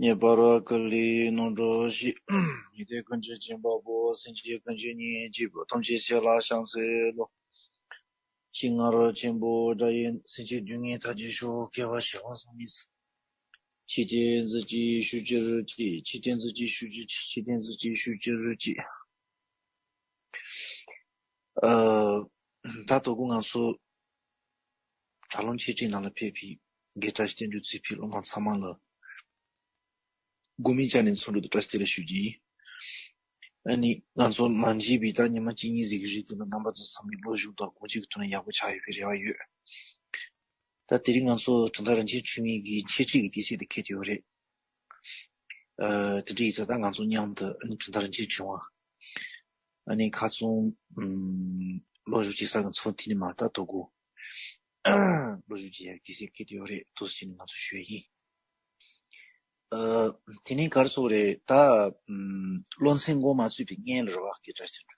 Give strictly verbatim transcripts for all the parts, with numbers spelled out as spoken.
ངེས་པར་བསྐུལ་ལས་ནོར་འགྲོ་ཞིག །ཡིད་བདེ་ཀུན་གྱི་སྦྱིན་པ་པོ། སེམས་ཅན་ཀུན་གྱི་གཉེན་གཅིག་པུ། ཐམས་ཅད་ཆོས་ལ་བྱང་སེམས་བློ། ཞིང་ར་ཆེན་པོ་སྒྲ་ཡི། སེམས་ཅན་སྡུག་བསྔལ་མཐའ་ཅན་ཤོག །སྐྱེ་བ་བྱེ་བ་བཟང་མིན་སྲིད། ཆོས་ཏིང་འཛིན་ཅིང་ཞུགས་ཀྱི་རུ་ཅིག །ཆོས་ཏིང་འཛིན་ཅིང་ཞུགས་ཀྱི་ཆོས་ཏིང་འཛིན་ཅིང་ཞུགས་ཀྱི་རུ་ཅིག་ཨ། ད་དོ་དགོང་ང་ཚོ་དྲ་ལམ་འཆད་ཁྲིད་ནང་ལ་ཕེབས་པའི་དགེ་བཀྲ་ཤིས་བསྟན་འགྲོའི་རྩིས་ཕེབས་སློབ་མ་ཚང་མ་ལ་དགོང་མོའི་ཆ་ནས་འཚམས་འདྲི་དང་བཀྲ་ཤིས་བདེ་ལེགས་ཞུ་རྒྱུ་ཡིན། ཨ་ནི་ང་ཚོ་མ་མཇལ་བའི་ད་ཉི་མ་གཅིག་གཉིས་ཟིག་གི་རིང་དུ་ལ་རྣམ་པ་ཚོ་ཚང་མའི་སློབ་སྦྱོང་དང་དགོངས་གཅིག་གི་ཐོག་ནས་ཡག་པོ་ཆགས་ཡོད་པའི་རེ་བ་ཡོད། ད་དེ་རིང་ང་ཚོ་གྲུབ་མཐའ་རིན་ཆེན་འཕྲིན་ལས་ཀྱི་འཆད་ཁྲིད་ཀྱི་དུས་ཚོད་དེ་འཁེལ་ཡོད་རེད། ཨ། དེ་འདྲ་ཡིན་ཙང་ད་ང་ཚོ་མཉམ་དུ་ཨ་ནི་གྲུབ་མཐའ་རིན་ཆེན་ཕྲེང་བ་ཨ་ནི་ཁ་ཚོན་ཨམ་སློབ་སྦྱོང་བྱེད་ས་གི་ཚོགས་ཐིག་ནས་མར་ད་དོ་དགོང་སློབ་སྦྱོང་བྱེད་ཡག་གི་དུས་ཚོད་འཁེལ་ཡོད་རེད། ཐུགས་རྗེ་ཆེ་ནས་ང་ཚོ་ཞུ་ཡ་ཡིན། ཨ། དེ་ནས་ག་རེ་ཟེར་དགོས་རེད། ད་ཨམ་སློབ་ཚན་འགོ་མ་ཚུགས་པའི་སྔོན་ལ་རེད་བ། སྐད་གྲགས་ཅན།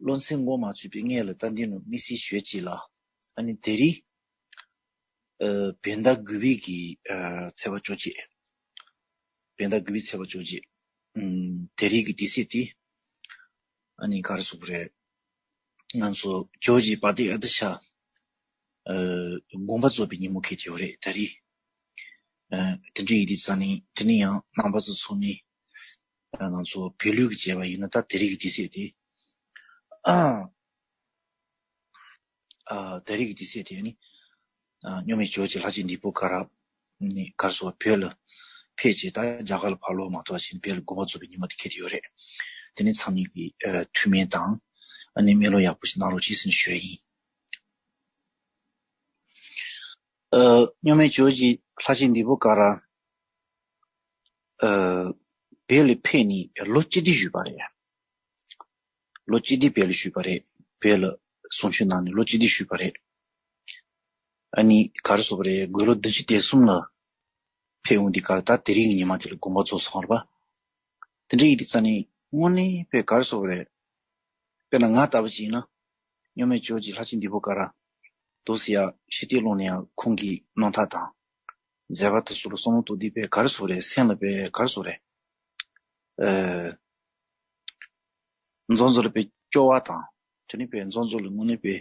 སློབ་ཚན་འགོ་མ་ཚུགས་པའི་སྔོན་ལ་ད་འདི་ནང་དམིགས་བསལ་ཞུ་ཡ་ཅིག་ལ། ཨ་ནི་དེ་རིང་ཨ་བོད་ཟླ་དགུ་པའི་གི་ཨ་ཚེས་པ་བཅོ་བརྒྱད། བོད་ཟླ་དགུ་པའི་ཚེས་པ་བཅོ་བརྒྱད། ཨམ་དེ་རིང་གི་དུས་ཚོད་དེ་ཨ་ནི་ག་རེ་ཟེར་དགོས་རེད། ང་ཚོ་ཇོ་རྗེ་བ་དན་ཨ་ཏི་ཤ་ཨ་དགོངས་པ་རྫོགས་པའི་ཉིན་མོ་འཁེལ་ཡོད་རེད། ད་རེས་ཨ་དེ་འདྲ་ཡིན་དུས་ཙང་ནི་དེ་ནས་ཡང་རྣམ་པ་ཚོ་ཚོ་ནི་ཨ་ང་ཚོ་བོད་ལུགས་ཀྱི་བྱས་པ་ཡིན་ན་ད་དེ་རིང་གི་དུས་ཚོད་དེ་ཨ། ཨ། ད་རེས་ཀྱི་དུས་ཚོད་དེ་ནི། ཨ། སྙོན་མེད་ཇོ་རྗེ་ལྷ་རྗེ་འདི་པོ་ཀ་ར། ནི་ག་རེ་ཟེར་བོད་ལ་ཕེབས་བྱས་ད་རྒྱ་གར་ལ་ཕར་ལོག་མ་གཏོགས་ཕྱིན་བོད་ལ་དགོངས་པ་རྫོགས་པའི་ཉིན་མོ་དེ་འཁེལ་ཡོད་རེད། དེ་ནི་ཚང་མས་ཀྱི་ཨ་ཐུགས་སྨོན་དང་། ཨ་ནི་སྨོན་ལམ་ཡག་པོ་ཞིག་གནང་རོགས་གྱིས་ཟེར་ནས་ཞུ་ཡ་ཡིན། ཨ། སྙོན་མེད་ཇོ་རྗེ་ལྷ་རྗེ་འདི་པོ་ཀ་ར། ཨ། བོད་ལ་ཕེབས་ནས་ལོ་གཅིག་དེ་བཞུགས་པ་རེད། ལོ་གཅིག་དེ་བོད་ལ་བཞུགས་པ་རེད། བོད་ལ་གསུང་ཆོས་གནང་ནས་ལོ་གཅིག་དེ་བཞུགས་པ་རེད། ཨ་ནི་ག་རེ་ཟེར་དགོས་རེད། དགུང་ལོ་བདུན་ཅུ་དོན་གསུམ་ལ་ཕེབས་འོང་དུས་ག་རེ་ད་དེ་རིང་གི་ཉི་མ་དེ་ལ་དགོངས་པ་རྫོགས་སོང་བ་རེད་པ། དེ་འདྲ་ཡིན་དུས་ཙང་ནི་དངོས་གནས་དཔེ་ག་རེ་ཟེར་དགོས་རེད། དཔེར་ན་ང་ལྟ་བུ་ཅིག་ཡིན་ན། སྙོན་མེད་ཇོ་རྗེ་ལྷ་རྗེ་འདི་པོ་ཀ་ར། འདུག་སེ་ཡ་ཕྱི་བལྟས་ལོག་ནས་ཡང་ཁོང་གི་རྣམ་ཐར་དང་། མཛད་པ་དེ་ཚོ་ལ་བསམ་བློ་གཏོང་དུས་དཔེ་ག་རེ་ཟེར་དགོས་རེད། སེམས་ལ་དཔེ་ག་རེ་ཟེར་དགོས་རེད། ཨེ། མཛོ་མཛོ་ལ་དཔེ་སྐྱོ་བ་དང་། དེ་ནི་དཔེ་མཛོ་མཛོ་ལ་དངོས་གནས་དཔེ་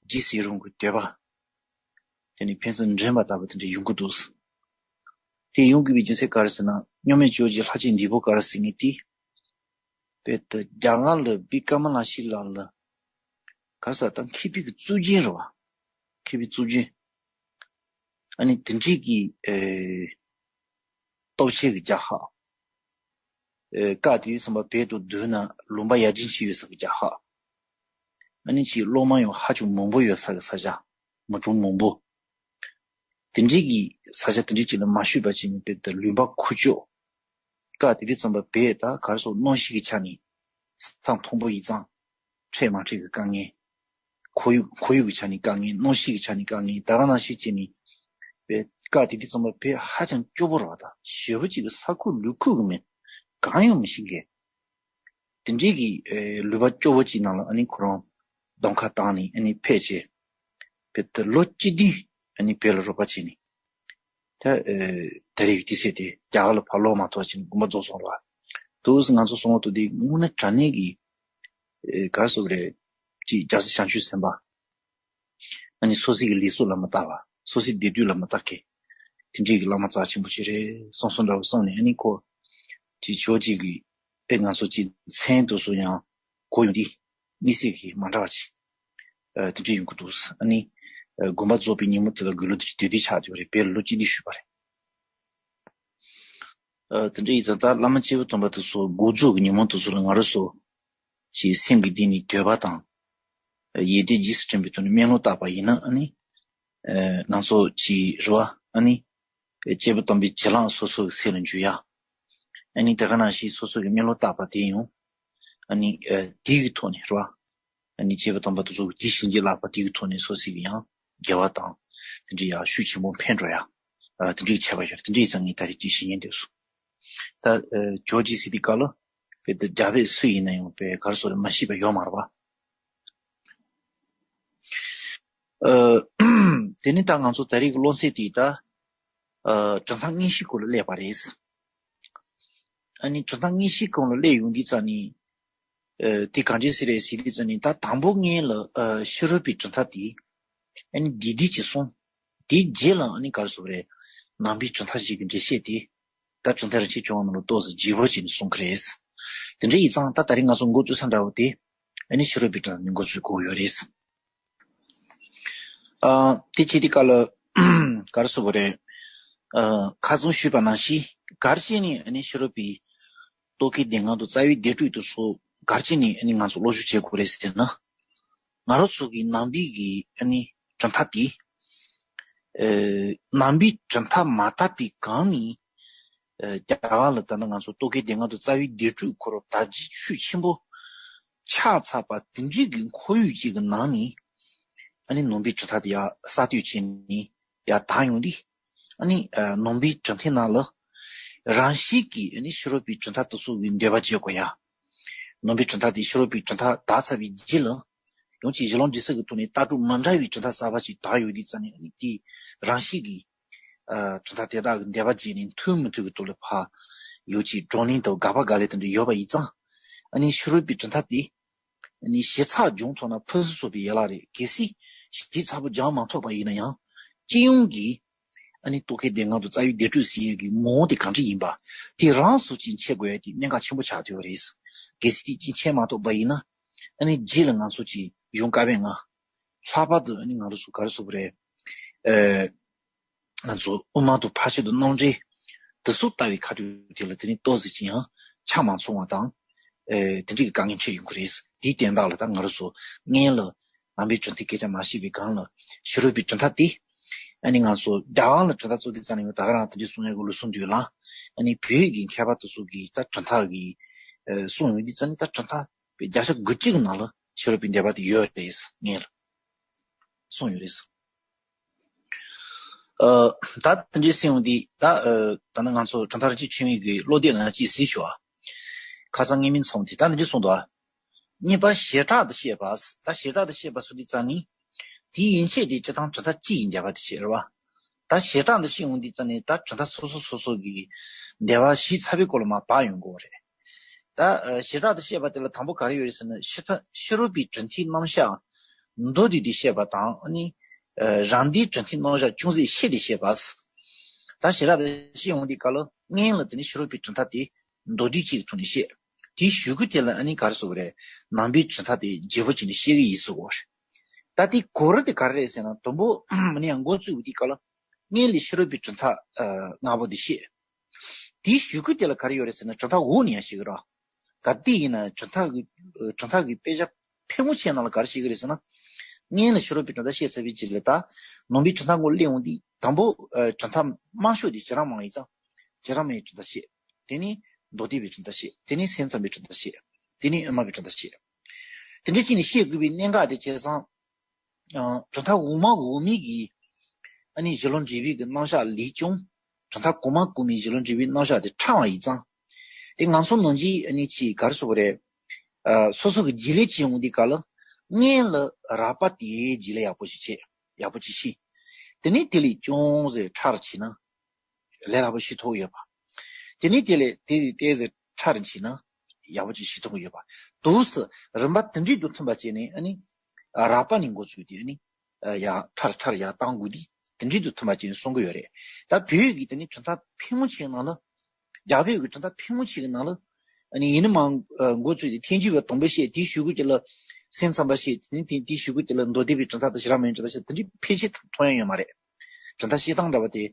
ཇི་སྲིད་རུང་གི་འདོད་པ། དེ་ནི་ཕན་ཚུན་འདྲེན་པ་ལྟ་བུ་དེ་འདྲ་ཡོང་གི་འདུག་དེ་ཡོང་དགོས་པའི་རྒྱུ་མཚན་ག་རེ་ཟེར་ན། སྙོན་མེད་ཇོ་རྗེ་ལྷ་རྗེ་འདི་པོ་ཀ་ར་ཟེར་མཁན་དེ། དཔེ་དེ་རྒྱ་གར་ལ་བི་ཀྲ་མ་ལ་ཤཱི་ལ་ལ། ག་རེ་ཟེར་ད་མཁས་པའི་གི་གཙུག་རྒྱན་རེད་བ། མཁས་པའི་གཙུག་རྒྱན། ཨ་ནི་དེ་འདྲའི་གི་ཨེ། སྟོབས་ཆེ་གི་རྒྱལ་ཁབ། ཨེ། སྐབས་དེ་དུས་ཙམ་པ་བོད་དང་བསྡུར་ན་ལུང་པ་ཡ་བརྒྱད་ཅིག་ཡོད་ས་གི་རྒྱལ་ཁབ། ཨ་ནི་ཅིག་སློབ་མ་ཡང་ཧ་ཅང་མང་པོ་ཡོད་ས་གི་ས་ཆ། མི་གྲངས་མང་པོ། དེ་འདྲའི་གི་ས་ཆ་དེ་འདྲའི་ཅིག་ལ་མ་བཞུགས་པ་ཅིག་ནི་དཔེ་དེ་ལུང་པ་ཁུག་ཀྱོག་སྐབས་དེ་དུས་ཙམ་པ་བོད་ད་ག་རེ་ཟེར་གནམ་གཤིས་ཀྱི་ཆ་ནས་ས་མཐོན་པོ་ཡིན་ཙང་འཕྲད་མ་འཕྲད་ཀྱི་དཀའ་ངལ། ཁོར་ཡུག་ཁོར་ཡུག་གི་ཆ་ནས་དཀའ་ངལ། གནམ་གཤིས་ཀྱི་ཆ་ནས་དཀའ་ངལ། ད་ག་ནང་བཞིན་བྱས་ནས་པའི་སྐབས་དེ་དུས་ཙམ་པ་བོད་ཧ་ཅང་སྐྱོ་པོ་རེད་བ། ད་ཞེ་པོ་ཅིག་གི་ས་ཁུག་ལུང་ཁུག་གི་མེད། གང་ཡང་མི་ཤེས་མཁན། དེ་འདྲའི་གི་ཨེ་ལུང་པ་སྐྱོ་པོ་ཅིག་ནང་ལ་ཨ་ནི་ཁོ་རང་གདོང་ཁ་བཏང་ནས་ཨ་ནི་ཕེབས་བྱས། བོད་དུ་ལོ་གཅིག་བདུན་ཨ་ནི་བོད་ལ་རོགས་པ་བྱས་ནས། ད་ཨེ་ད་རེས་ཀྱི་དུས་ཚོད་དེ་རྒྱ་གར་ལ་ཕར་ལོག་མ་གཏོགས་ཕྱིན་དགོངས་པ་རྫོགས་སོང་རེད་བ། འདུག་སེ་ང་ཚོ་སོང་བ་དུས་དེ་དངོས་གནས་དྲང་གནས་ཀྱི་ཨེ་ག་རེ་ཟེར་དགོས་རེད། ཅིག་རྒྱལ་སྲས་བྱང་ཆུབ་སེམས་དཔའ། ཨ་ནི་སོ་སོའི་གི་ལུས་སྲོག་ལ་མི་ལྟ་བ། སོ་སོའི་བདེ་སྡུག་ལ་མི་ལྟ་མཁན། དེ་འདྲའི་གི་བླ་མ་རྩ་ཆེན་པོ་ཞིག་རེད་བསམ་བསམ་འདྲ་བོ་བསམ་ནས་ཨ་ནི་ཁོ། ཅིག་ཇོ་རྗེ་གི་ཨེ་ང་ཚོ་ཅིག་མཚན་དེ་ཚོ་ཡང་གོ་ཡོང་དུས། དམིགས་བསལ་གྱི་མ་འདྲ་བ་ཅིག་ཨ་དེ་འདྲ་ཡོང་གི་འདུག་ཨ་ནི་ཨ་དགོངས་པ་རྫོགས་པའི་ཉིན་མོ་དེ་ལ་དགུང་ལོ་དེ་དུས་དེ་ཆགས་བསྡད་པ་རེད། བོད་ལ་ལོ་གཅིག་བདུན་བཞུགས་པ་རེད། ཨ་དེ་འདྲ་ཡིན་ཙང་ད་བླ་མ་སྐྱེས་བུ་དམ་པ་དེ་ཚོ་དགུང་རྫོགས་ཀྱི་ཉིན་མོ་དེ་ཚོ་ལ་ང་རང་ཚོ་ཅིག་སེམས་ཀྱི་གཏིང་ནས་འདོད་པ་དང་། ཡིད་བདེ་རྗེས་སུ་དྲན་པའི་ཐོག་ནས་སྨོན་ལམ་བཏབ་པ་ཡིན་ན་ཨ་ནི། ཨ་ང་ཚོ་ཅིག་རེད་བ་ཨ་ནི། སྐྱེས་བུ་དམ་པའི་བྱིན་རླབས་སོ་སོ་གི་སེམས་ལ་འཇུག་ཡ། ཨ་ནི་དེ་ག་ནང་བཞིན་སོ་སོ་གི་སྨོན་ལམ་བཏབ་པ་དེ་ཡང་། ཨ་ནི་ཨ་དེ་གི་ཐོག་ནས་རེད་བ། ཨ་ནི་སྐྱེས་བུ་དམ་པ་དེ་ཚོ་གི་དེ་བྱིན་གྱིས་བརླབས་པ་དེ་གི་ཐོག་ནས་སོ་སོ་གི་ཡང་དགེ་བ་དང་། དེ་འདྲའི་ཡང་ཤུགས་ཆེན་པོ་འཕེལ་འགྲོ་ཡ། ཨ་དེ་འདྲའི་ཁྱད་པར་ཡོད་རེད། དེ་འདྲའི་ཙང་ངས་ད་རེས་ཅིག་ཞུ་སྙིང་འདོད་སོང་། ད་ཨ་ཇོ་རྗེ་ཟེར་དུས་སྐབས་ལ། དཔེ་དེ་རྒྱ་བོད་སུ་ཡིན་ན་ཡང་དཔེ་ག་རེ་ཟེར་དགོས་རེད། མ་ཤེས་པ་ཡོད་མ་རེད་བ། ཨ་དེ་ནི་ད་ང་ཚོ་ད་རེས་ཀྱི་སློབ་ཚན་དེ་ད། ཨ་གྲུབ་མཐའ་མངོན་ཤེས་སྐོར་ལ་སླེབས་པ་རེད། ཨ་ནི་གྲུབ་མཐའ་མངོན་ཤེས་སྐོར་ལ་སླེབས་ཡོང་དུས་ཙ་ནི། ཨ་དེ་ག་འདྲས་ཟེར་རེད་ཟེར་དུས་ཙ་ནི་ད་དང་པོ་སྔོན་ལ་ཨ་ཕྱི་རོལ་པའི་གྲུབ་མཐའ་དེ་ཨ་ནི་བདེ་བདེ་ཅིག་གསུངས། དེའི་རྗེས་ལ་ཨ་ནི་ག་རེ་ཟེར་དགོས་རེད། ནང་པའི་གྲུབ་མཐའ་ཞིག་གི་འགྲེལ་བཤད་དེ་ད་གྲུབ་མཐའ་རིན་ཆེན་བཅུ་པའི་ནང་ལ་ཏོག་ཙམ་རྒྱས་པོ་བྱས་ནས་གསུང་གི་རེད། དེ་འདྲ་ཡིན་ཙང་ད་ད་རེས་ང་ཚོ་འགོ་བཙུགས་ས་འདྲ་བོ་དེ་ཨ་ནི་ཕྱི་རོལ་པའི་གྲུབ་མཐའ་ནས་འགོ་བཙུགས་དགོས་ཡོད་རེད། ཨ་དེ་བྱེད་དུས་སྐབས་ལ་ག་རེ་ཟེར་དགོས་རེད། ཨ་ཁ་སང་ཞུས་པ་ནང་བཞིན་ག་རེ་བྱས་ནས་ཨ་ནི་ཕྱི་རོལ་པའི་རྟོག་གེའི་སྡེ་ལྔ་དང་རྩ་བའི་སྡེ་དྲུག་དེ་ཚོ་ག་རེ་བྱས་ནས་ཨ་ནི་ང་ཚོ་སློབ་སྦྱོང་བྱེད་དགོས་རེད་ཟེར་ན། ང་རང་ཚོ་གི་ནང་པའི་གི་ཨ་ནི་གྲུབ་མཐའ་དེ། ཨ་ནང་པའི་གྲུབ་མཐའ་མ་དག་པའི་སྒང་ནས། ཨ་རྒྱ་གར་ལ་ད་ལྟ་ང་ཚོ་རྟོག་གེའི་སྡེ་ལྔ་དང་རྩ་བའི་སྡེ་དྲུག་ཁོ་རང་དར་རྒྱས་ཤུགས་ཆེན་པོ་ཆགས་ཚར་བ་དེ་འདྲའི་གི་ཁོར་ཡུག་ཅིག་གི་ནང་ནས། ཨ་ནི་ནང་པའི་གྲུབ་མཐའ་དེ་ཡར་གསར་གཏོད་བྱས་ནས་ཡར་དར་ཡོང་དུས། ཨ་ནི་ཨ་ནང་པའི་གྲུབ་མཐའི་ནང་ལ་རང་བཞིན་གྱིས་ཨ་ནི་ཕྱི་རོལ་པའི་གྲུབ་མཐའ་དེ་ཚོ་གི་འདོད་པ་བརྗེད་དགོས་ཡ། ནང་པའི་གྲུབ་མཐའ་དེ་ཕྱི་རོལ་པའི་གྲུབ་མཐའ་དར་ཚར་བའི་རྗེས་ལ། ཡང་ཅིག་གཞི་ལམ་འབྲས་གསུམ་གྱི་ཐོག་ནས་ལྟ་གྲུབ་མི་འདྲ་བའི་གྲུབ་མཐའ་གསར་པ་ཅིག་དར་ཡོང་དུས་ཙ་ནི་ཨ་ནི་དེ་རང་བཞིན་གྱིས་ཨ་གྲུབ་མཐའ་དེ་དག་གི་འདོད་པ་བརྗེད་ནས་མཐུན་མི་མཐུན་གྱི་ཐོག་ལ་ཕར་ཡང་ཅིག་བགྲོ་གླེང་དང་དགག་པ་དགག་ལན་དེ་འདྲ་ཡོད་པ་ཡིན་ཙང་། ཨ་ནི་ཕྱི་རོལ་པའི་གྲུབ་མཐའ་དེ་ཨ་ནི་ཞིབ་ཚགས་སྦྱོང་ཐུབ་ན་ཕུན་སུམ་ཚོགས་པའི་ཡན་ལག་རེད། གལ་སྲིད་ཞིབ་ཚགས་པོ་སྦྱང་མ་ཐུབ་པ་ཡིན་ན་ཡང་སྤྱི་ཡོངས་ཀྱི་ཨ་ནི་རྟོག་གེའི་སྡེ་ལྔ་དང་རྩ་བའི་སྡེ་དྲུག་ཟེར་ཡས་ཀྱི་ངོ་བོ་དེ་གང་འདྲ་ཡིན་པ་དེ་རང་སོ་ཅིག་འཆད་དགོས་ཡ་དེ་གནད་འགག་ཆེན་པོ་ཆགས་བསྡད་པ་རེད། གལ་སྲིད་དེ་ཅིག་འཆད་མ་ཐུབ་པ་ཡིན་ན། ཨ་ནི་རྗེས་ལ་ང་ཚོ་ཅིག་ཡོང་དཀའ་བས་ང་། ལྷག་པར་དུ་ཨ་ནི་ང་རང་ཚོ་ག་རེ་ཟེར་དགོས་རེད། ཨེ། ང་ཚོ་དབུ་མ་དང་ཕར་ཕྱིན་དང་རྣམ་འགྲེལ་དེ་ཚོ་ལྟ་བའི་ཁ་ཐུག་དེ་ལ་དེ་ནི་ཏོག་ཙམ་ཅིག་ཡང་ཆ་མ་ཚང་བ་དང་། ཨེ་དེ་འདྲའི་དཀའ་ངལ་འཕྲད་ཡོང་གི་རེད། དེའི་དོན་དག་ལ་ད་ང་རང་ཚོ་སྔོན་ལ་ནང་པའི་གྲུབ་མཐའི་སྐད་ཆ་མ་བཤད་པའི་སྒང་ལ་ཕྱི་རོལ་པའི་གྲུབ་མཐའ་དེ། ཨ་ནི་ང་ཚོ་རྒྱ་གར་ལ་གྲུབ་མཐའ་གཙོ་དེ་རྩ་ནས་ཡོད། ད་ག་རང་དེ་འདྲའི་གསུང་ཡག་གི་ལུགས་སྲོལ་འདུག་ལ། ཨ་ནི་བོད་ཀྱི་མཁས་པ་དེ་ཚོ་གིས་ད་གྲུབ་མཐའ་གི་ཨེ་གསུང་ཡོང་དུས་རྩ་ནས་ད་གྲུབ་མཐའ་པའི་བརྒྱ་ཆ་དགུ་བཅུ་གི་ནང་ལ་ཕྱི་རོལ་པའི་འདོད་པ་དེ་ཡོད་རེད། སྔོན་ལ་གསུངས་ཡོད་རེད། ཨ་ད་དེ་འདྲའི་སེམས་འདི་ད་ཨ་ད་ནི་ང་ཚོ་གྲུབ་མཐའ་རིན་ཆེན་ཆེན་མོའི་གི་བློ་སྡེ་ནང་ཅིག་གཟིགས་ཤོག་ཨ། ཁ་སང་ངའི་མིང་ཚོམས་དེ་ད་འདི་འདྲ་གསུངས་འདུག་ཨ། གཉིས་པ་བྱེ་བྲག་ཏུ་བཤད་པ། ད་བྱེ་བྲག་ཏུ་བཤད་པ་ཟེར་དུས་ཙ་ནི། དེའི་ཡན་ཆད་དེ་སྤྱིར་བཏང་གྲུབ་མཐའ་སྤྱི་ཡི་འདོད་པ་དེ་བཤད་རེད་བ། ད་བྱེ་བྲག་ཏུ་བཤད་ཡོང་དུས་ཙ་ནི་ད་གྲུབ་མཐའ་སོ་སོ་སོ་སོ་གི་འདོད་པ་ཞིབ་ཚགས་པའི་སྐོར་ལ་མར་བབས་ཡོང་གི་ཡོད་རེད། ད་ཨ་བྱེ་བྲག་ཏུ་བཤད་པ་དེ་ལ་དང་པོ་ག་རེ་ཡོད་རེད་ཟེར་ན་ཕྱི་ཐ་ཕྱི་རོལ་པའི་གྲུབ་མཐའི་རྣམ་གཞག་མདོར་བསྡུས་ཏེ་བཤད་པ་དང་ཨ་ནི་ཨ་རང་སྡེའི་གྲུབ་མཐའི་རྣམ་གཞག་ཅུང་ཟད་ཕྱེ་སྟེ་བཤད་པ། ད་བྱེ་བྲག་ཏུ་བཤད་ཡོང་དུས་སྐབས་ལ་སྔོན་ལ་དེ་ནི་ཕྱི་རོལ་པའི་གྲུབ་མཐའ་དེ་མདོར་བསྡུས་གཅིག་གི་ཐོག་ནས་བཤད། དེའི་གཞུག་གུ་དེ་ལ་ཨ་ནི་ག་རེ་ཟེར་དགོས་རེད། ནང་པའི་གྲུབ་མཐའ་དེ་རྒྱས་པོ་བྱས་ནས་བཤད་ཀྱི་ཡིན་ཟེར་དགོས་རེད། ད་དེ་གོ་རིམ་དེ་ག་རེ་རེད་ཟེར་ན་དང་པོ་ཨ་ནི་ཡང་འགོ་བཙུགས་པའི་དུས་སྐབས་ལ་སྔོན་ལ་ཕྱི་རོལ་པའི་གྲུབ་མཐའ་ཨ་ལྔ་པོ་དེ་བཤད། དེའི་གཞུག་གུ་དེ་ལ་ག་རེ་ཡོད་རེད་ཟེར་ན་གྲུབ་མཐའ་འོག་ནས་ཡང་བཤད་ཀྱི་རེད། ག་དུས་ཡིན་ན་གྲུབ་མཐའ་གི་གྲུབ་མཐའ་གི་དཔེ་ཆ་ཕལ་མོ་ཆེ་ནང་ལ་ག་རེ་བཤད་ཀྱི་རེད་ཟེར་ན། སྔོན་ལ་ཕྱི་རོལ་པའི་གྲུབ་མཐའ་བཤད་ཚར་བའི་རྗེས་ལ་ད་ནང་པའི་གྲུབ་མཐའ་སྐོར་གླེང་ཡོང་དུས་དང་པོ་ཨ་གྲུབ་མཐའ་དམའ་ཤོས་དེ་བྱེ་བྲག་སྨྲ་བ་ཡིན་ཙང་། བྱེ་བྲག་སྨྲ་བའི་གྲུབ་མཐའ་བཤད། དེ་ནས་མདོ་སྡེ་པའི་གྲུབ་མཐའ་བཤད། དེ་ནས་སེམས་ཙམ་པའི་གྲུབ་མཐའ་བཤད། དེ་ནས་དབུ་མ་པའི་གྲུབ་མཐའ་བཤད། དེ་འདྲ་བྱས་ནས་བཤད་དགོས་པའི་གནད་འགག་དེ་བྱས་ཙང་། ཨ་གྲུབ་མཐའ་འོག་མ་འོག་མའི་གི་ཨ་ནི་གཞི་ལམ་འབྲས་བུའི་གི་རྣམ་གཞག་ལས་ཀྱང་གྲུབ་མཐའ་གོང་མ་གོང་མའི་གཞི་ལམ་འབྲས་བུའི་རྣམ་གཞག་དེ་ཕྲ་བ་ཡིན་ཙང་། དེ་ང་ཚོ་ནང་བཞིན་ཨ་ནི་ཅིག་ག་རེ་ཟེར་དགོས་རེད། ཨ་སོ་སོ་གི་རྒྱུན་ལས་བྱེད་ཡོང་དུས་སྐབས་ལ་སྔོན་ལ་རགས་པ་དེའི་རྒྱུན་ལས་ཡག་པོ་ཞིག་བྱེད། ཡག་པོ་ཅིག་ཤེས། དེ་ནས་དེ་ལས་ཅུང་ཟད་ཕྲ་རུ་ཕྱིན་ན། ལས་སླ་པོ་ཞིག་ཐོགས་ཡོད་པ། དེ་ནས་དེ་ལས་དེ་ཏོག་ཙམ་ཕྲ་རུ་ཕྱིན་ན་ཡག་པོ་ཅིག་ཤེས་ཐུབ་ཀྱི་ཡོད་པ། འདུག་སེ་རིམ་པ་དེ་འདྲའི་དུ་མཐུན་པ་བྱས་ནས་ཨ་ནི་རགས་པ་ནས་འགོ་བཙུགས་ཏེ་ཨ་ནི་ཡར་ཕྲ་རུ་ཕྲ་རུ་ཡར་བཏང་དགོས་དུས་དེ་འདྲའི་དུ་མཐུན་པ་བྱས་ནས་གསུང་གི་ཡོད་རེད། ད་བོད་ཀྱི་དེ་ནི་གྲུབ་མཐའ་ཕལ་མོ་ཆེའི་ནང་ལ། རྒྱ་བོད་ཀྱི་གྲུབ་མཐའ་ཕལ་མོ་ཆེ་གི་ནང་ལ། ཨ་ནི་ཡིན་ན་མང་འགོ་བཙུགས་ཏེ་ཐལ་འགྱུར་བའི་དང་པོ་བཤད། དེའི་གཞུག་གུ་དེ་ལ་སེམས་ཙམ་པ་བཤད། དེ་ནས་དེ་དེའི་གཞུག་གུ་དེ་ལ་མདོ་སྡེ་པའི་གྲུབ་མཐའ་དང་བྱེ་བྲག་སྨྲ་བའི་གྲུབ་མཐའ་བཤད། དེ་འདྲའི་ཕལ་ཆེར་མཐོང་ཡ་ཡོད་མ་རེད། གྲུབ་མཐའ་བཤད་སྟངས་འདྲ་བ་དེ་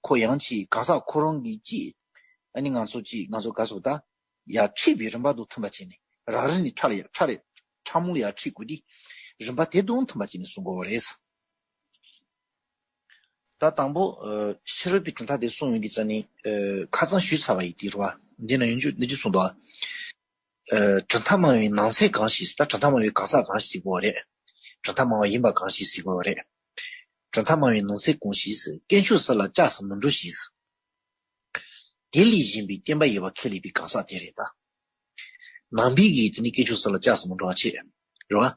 ཁོ་ཡང་ཅིག་གང་ཟག་ཁོ་རང་གིས་ཅིག་ཨ་ནི་ང་ཚོ་ཅིག་ང་ཚོ་ག་ཟེར་ད་ཡར་ཁྲིད་པའི་རིམ་པ་དང་མཐུན་པ་བྱས་ནས་རགས་རིམ་ནས་ཕྲ་ལ་ཡར་ཕྲ་རེ་ཕྲ་མོ་ལ་ཡར་ཁྲིད་དགོས་དུས་རིམ་པ་དེ་དང་མཐུན་པ་བྱས་ནས་གསུང་དགོས་པ་རེད། ད་དང་པོ་ཨ་ཕྱི་རོལ་པའི་གྲུབ་མཐའ་དེ་གསུངས་ཡོང་དུས་ཙ་ནི་ཨ་ཁ་སང་ཞུས་ཚར་བ་ཡིན་དེ་རེད་བ། འདི་ན་ཡོང་རྒྱུ་འདི་རྒྱུ་གསུངས་འདུག་ཨ། གྲུབ་མཐའ་སྨྲ་བའི་ནང་གསེས་གང་ཞིག་ད་གྲུབ་མཐའ་སྨྲ་བའི་གང་ཟག་གང་ཞིག་ཟེར་གོ་བ་རེད། གྲུབ་མཐའ་སྨྲ་བ་ཡིན་པ་གང་ཞིག་ཟེར་གོ་བ་རེད། གྲུབ་མཐའ་སྨྲ་བའི་ནང་གསེས་གང་ཞིག་ཟེར་དཀོན་མཆོག་གསུམ་ལ་སྐྱབས་སུ་མི་འགྲོ་ཞིག་ཟེར། དེ་ལས་གཞན་པའི་བསྟན་པ་ཡོད་པ་ཁས་ལེན་པའི་གང་ཟག་དེ་རེད་ད། ནང་པའི་གི་དེ་ནི་དཀོན་མཆོག་གསུམ་ལ་སྐྱབས་སུ་མི་འགྲོ་བ་བྱེད། རེད་བ།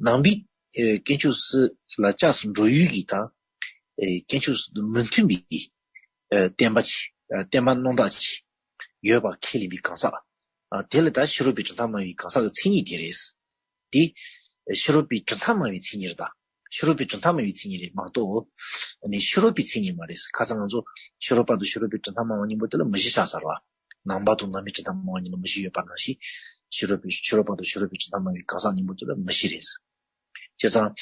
ནང་པའི་ཨེ་དཀོན་མཆོག་གསུམ་ལ་སྐྱབས་སུ་འགྲོ་ཡུལ་གྱི་དང་། ཨེ་དཀོན་མཆོག་གསུམ་དང་མི་མཐུན་པའི་གི་ བསྟན་པ་ཅིག་བསྟན་པ་རྣོ་དག་ཅིག་ཡོད་པ་ཁས་ལེན་པའི་གང་ཟག་དེ་ལ་ད་ཕྱི་རོལ་པའི་གྲུབ་མཐའ་སྨྲ་བའི་གང་ཟག་གི་མཚན་ཉིད་དེ་རེད། དེ་ཕྱི་རོལ་པའི་གྲུབ་མཐའ་སྨྲ་བའི་མཚན་ཉིད་རེད་ད། ཕྱི་རོལ་པའི་གྲུབ་མཐའ་སྨྲ་བའི་མཚན་ཉིད་རེད་མ་གཏོགས། ཨ་ནི་ཕྱི་རོལ་པའི་མཚན་ཉིད་མ་རེད། ཁ་སང་ང་ཚོ་ཕྱི་རོལ་པ་དང་ཕྱི་རོལ་པའི་གྲུབ་མཐའ་སྨྲ་བ་གཉིས་པོ་དེ་ལ་མུ་བཞི་བཞག་ཚར་བ། ནང་པ་དང་ནང་པའི་གྲུབ་མཐའ་སྨྲ་བ་གཉིས་ལ་མུ་བཞི་ཡོད་པ་ནང་བཞིན། ཕྱི་རོལ་པའི་ཕྱི་རོལ་པ་དང་ཕྱི་རོལ་པའི་གྲུབ་མཐའ་སྨྲ་བའི་གང་ཟག་གཉིས་པོ་དེ་ལ་མུ་བཞི་རེད། བྱས་ཙང་།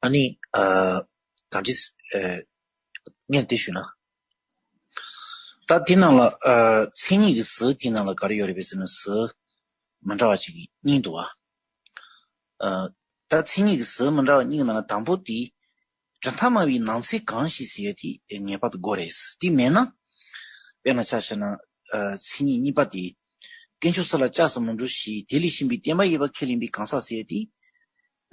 ཨ་ནི། ཨ། གང་ཅི། ཨ། ངས་དེ་ཞུས་ན། ད་དེ་ནང་ལ། ཨ། མཚན་ཉིད་ཀྱི་ཟུར་དེ་ནང་ལ་ག་རེ་ཡོད་རེད་པས་ཟེར་ན་ཟུར་མི་འདྲ་བ་ཅིག་གཉིས་འདུག་བ། ཨ། ད་མཚན་ཉིད་ཀྱི་ཟུར་མི་འདྲ་བ་གཉིས་ཀྱི་ནང་ལ་དང་པོ་དེ། གྲུབ་མཐའ་སྨྲ་བའི་ནང་ཚན་གང་ཞིག་ཟེར་ཡ་དེ་ངེས་པར་དུ་དགོས་རེད། དེ་མེད་ན། དཔེར་ན་ཆ་བཞག་ན། ཨ། མཚན་ཉིད་གཉིས་པ་དེ། དཀོན་མཆོག་གསལ་ལ་སྐྱབས་སུ་མི་འགྲོ་ཞིང་དེ་ལས་གཞན་པའི་བསྟན་པ་ཡོད་པ་ཁས་ལེན་པའི་གང་ཟག་ཟེར་ཡ་དེ།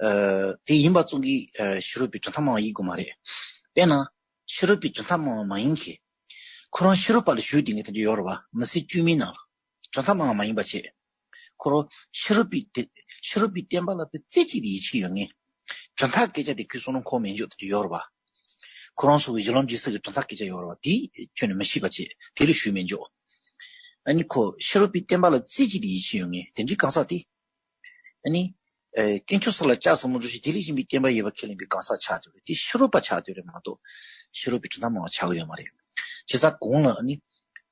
ཨ། དེ་ཡིན་པ་ཙམ་གྱིས། ཨ། ཕྱི་རོལ་པའི་གྲུབ་མཐའ་སྨྲ་བ་ཡིན་དགོས་མ་རེད། དཔེར་ན། ཕྱི་རོལ་པའི་གྲུབ་མཐའ་སྨྲ་བ་མ་ཡིན་མཁན། ཁོ་རང་ཕྱི་རོལ་པ་ལ་ཞུགས་བསྡད་མཁན་དེ་འདྲ་ཡོད་རེད་བ། མི་ཚེ་དཀྱུས་མའི་ནང་ལ། གྲུབ་མཐའ་སྨྲ་བ་མ་ཡིན་པ་བྱས། ཁོ་རང་ཕྱི་རོལ་པའི་དེ། ཕྱི་རོལ་པའི་བསྟན་པ་ལ་རྩེ་གཅིག་ཏུ་ཡིད་ཆེས་ཡོད་མཁན། གྲུབ་མཐའ་སྐད་ཆ་དེ་ཁོའི་བསམ་བློ་འཁོར་མི་འཇུག་དེ་འདྲ་ཡོད་རེད་བ། ཁོ་རང་ཚོ་གི་གཞི་ལམ་འབྲས་གསུམ་གྱི་གྲུབ་མཐའ་སྐད་ཆ་ཡོད་རེད་བ། དེ་ཁྱོན་ནས་མི་ཤེས་པ་བྱས། དེ་ལ་ཞུགས་མི་འཇུག་ཨ་ནི་ཁོ་ཕྱི་རོལ་པའི་བསྟན་པ་ལ་རྩེ་གཅིག་ཏུ་ཡིད་ཆེས་ཡོད་མཁན་དེ་འདྲའི་གང་ཟག་དེ། ཨ་ནི། ཨེ། དཀོན་མཆོག་གསལ་ལ་སྐྱབས་སུ་མི་འགྲོ་ཞིང་དེ་ལས་གཞན་པའི་བསྟན་པ་ཡོད་པ་ཁས་ལེན་པའི་གང་ཟག་ཆགས་བསྡད་རེད། དེ་ཕྱི་རོལ་པ་ཆགས་བསྡད་རེད་མ་གཏོགས། ཕྱི་རོལ་པའི་གྲུབ་མཐའ་སྨྲ་བ་ཆགས་ཀྱི་ཡོད་མ་རེད། བྱས་ཙང་གོང་ལ་ཨ་ནི།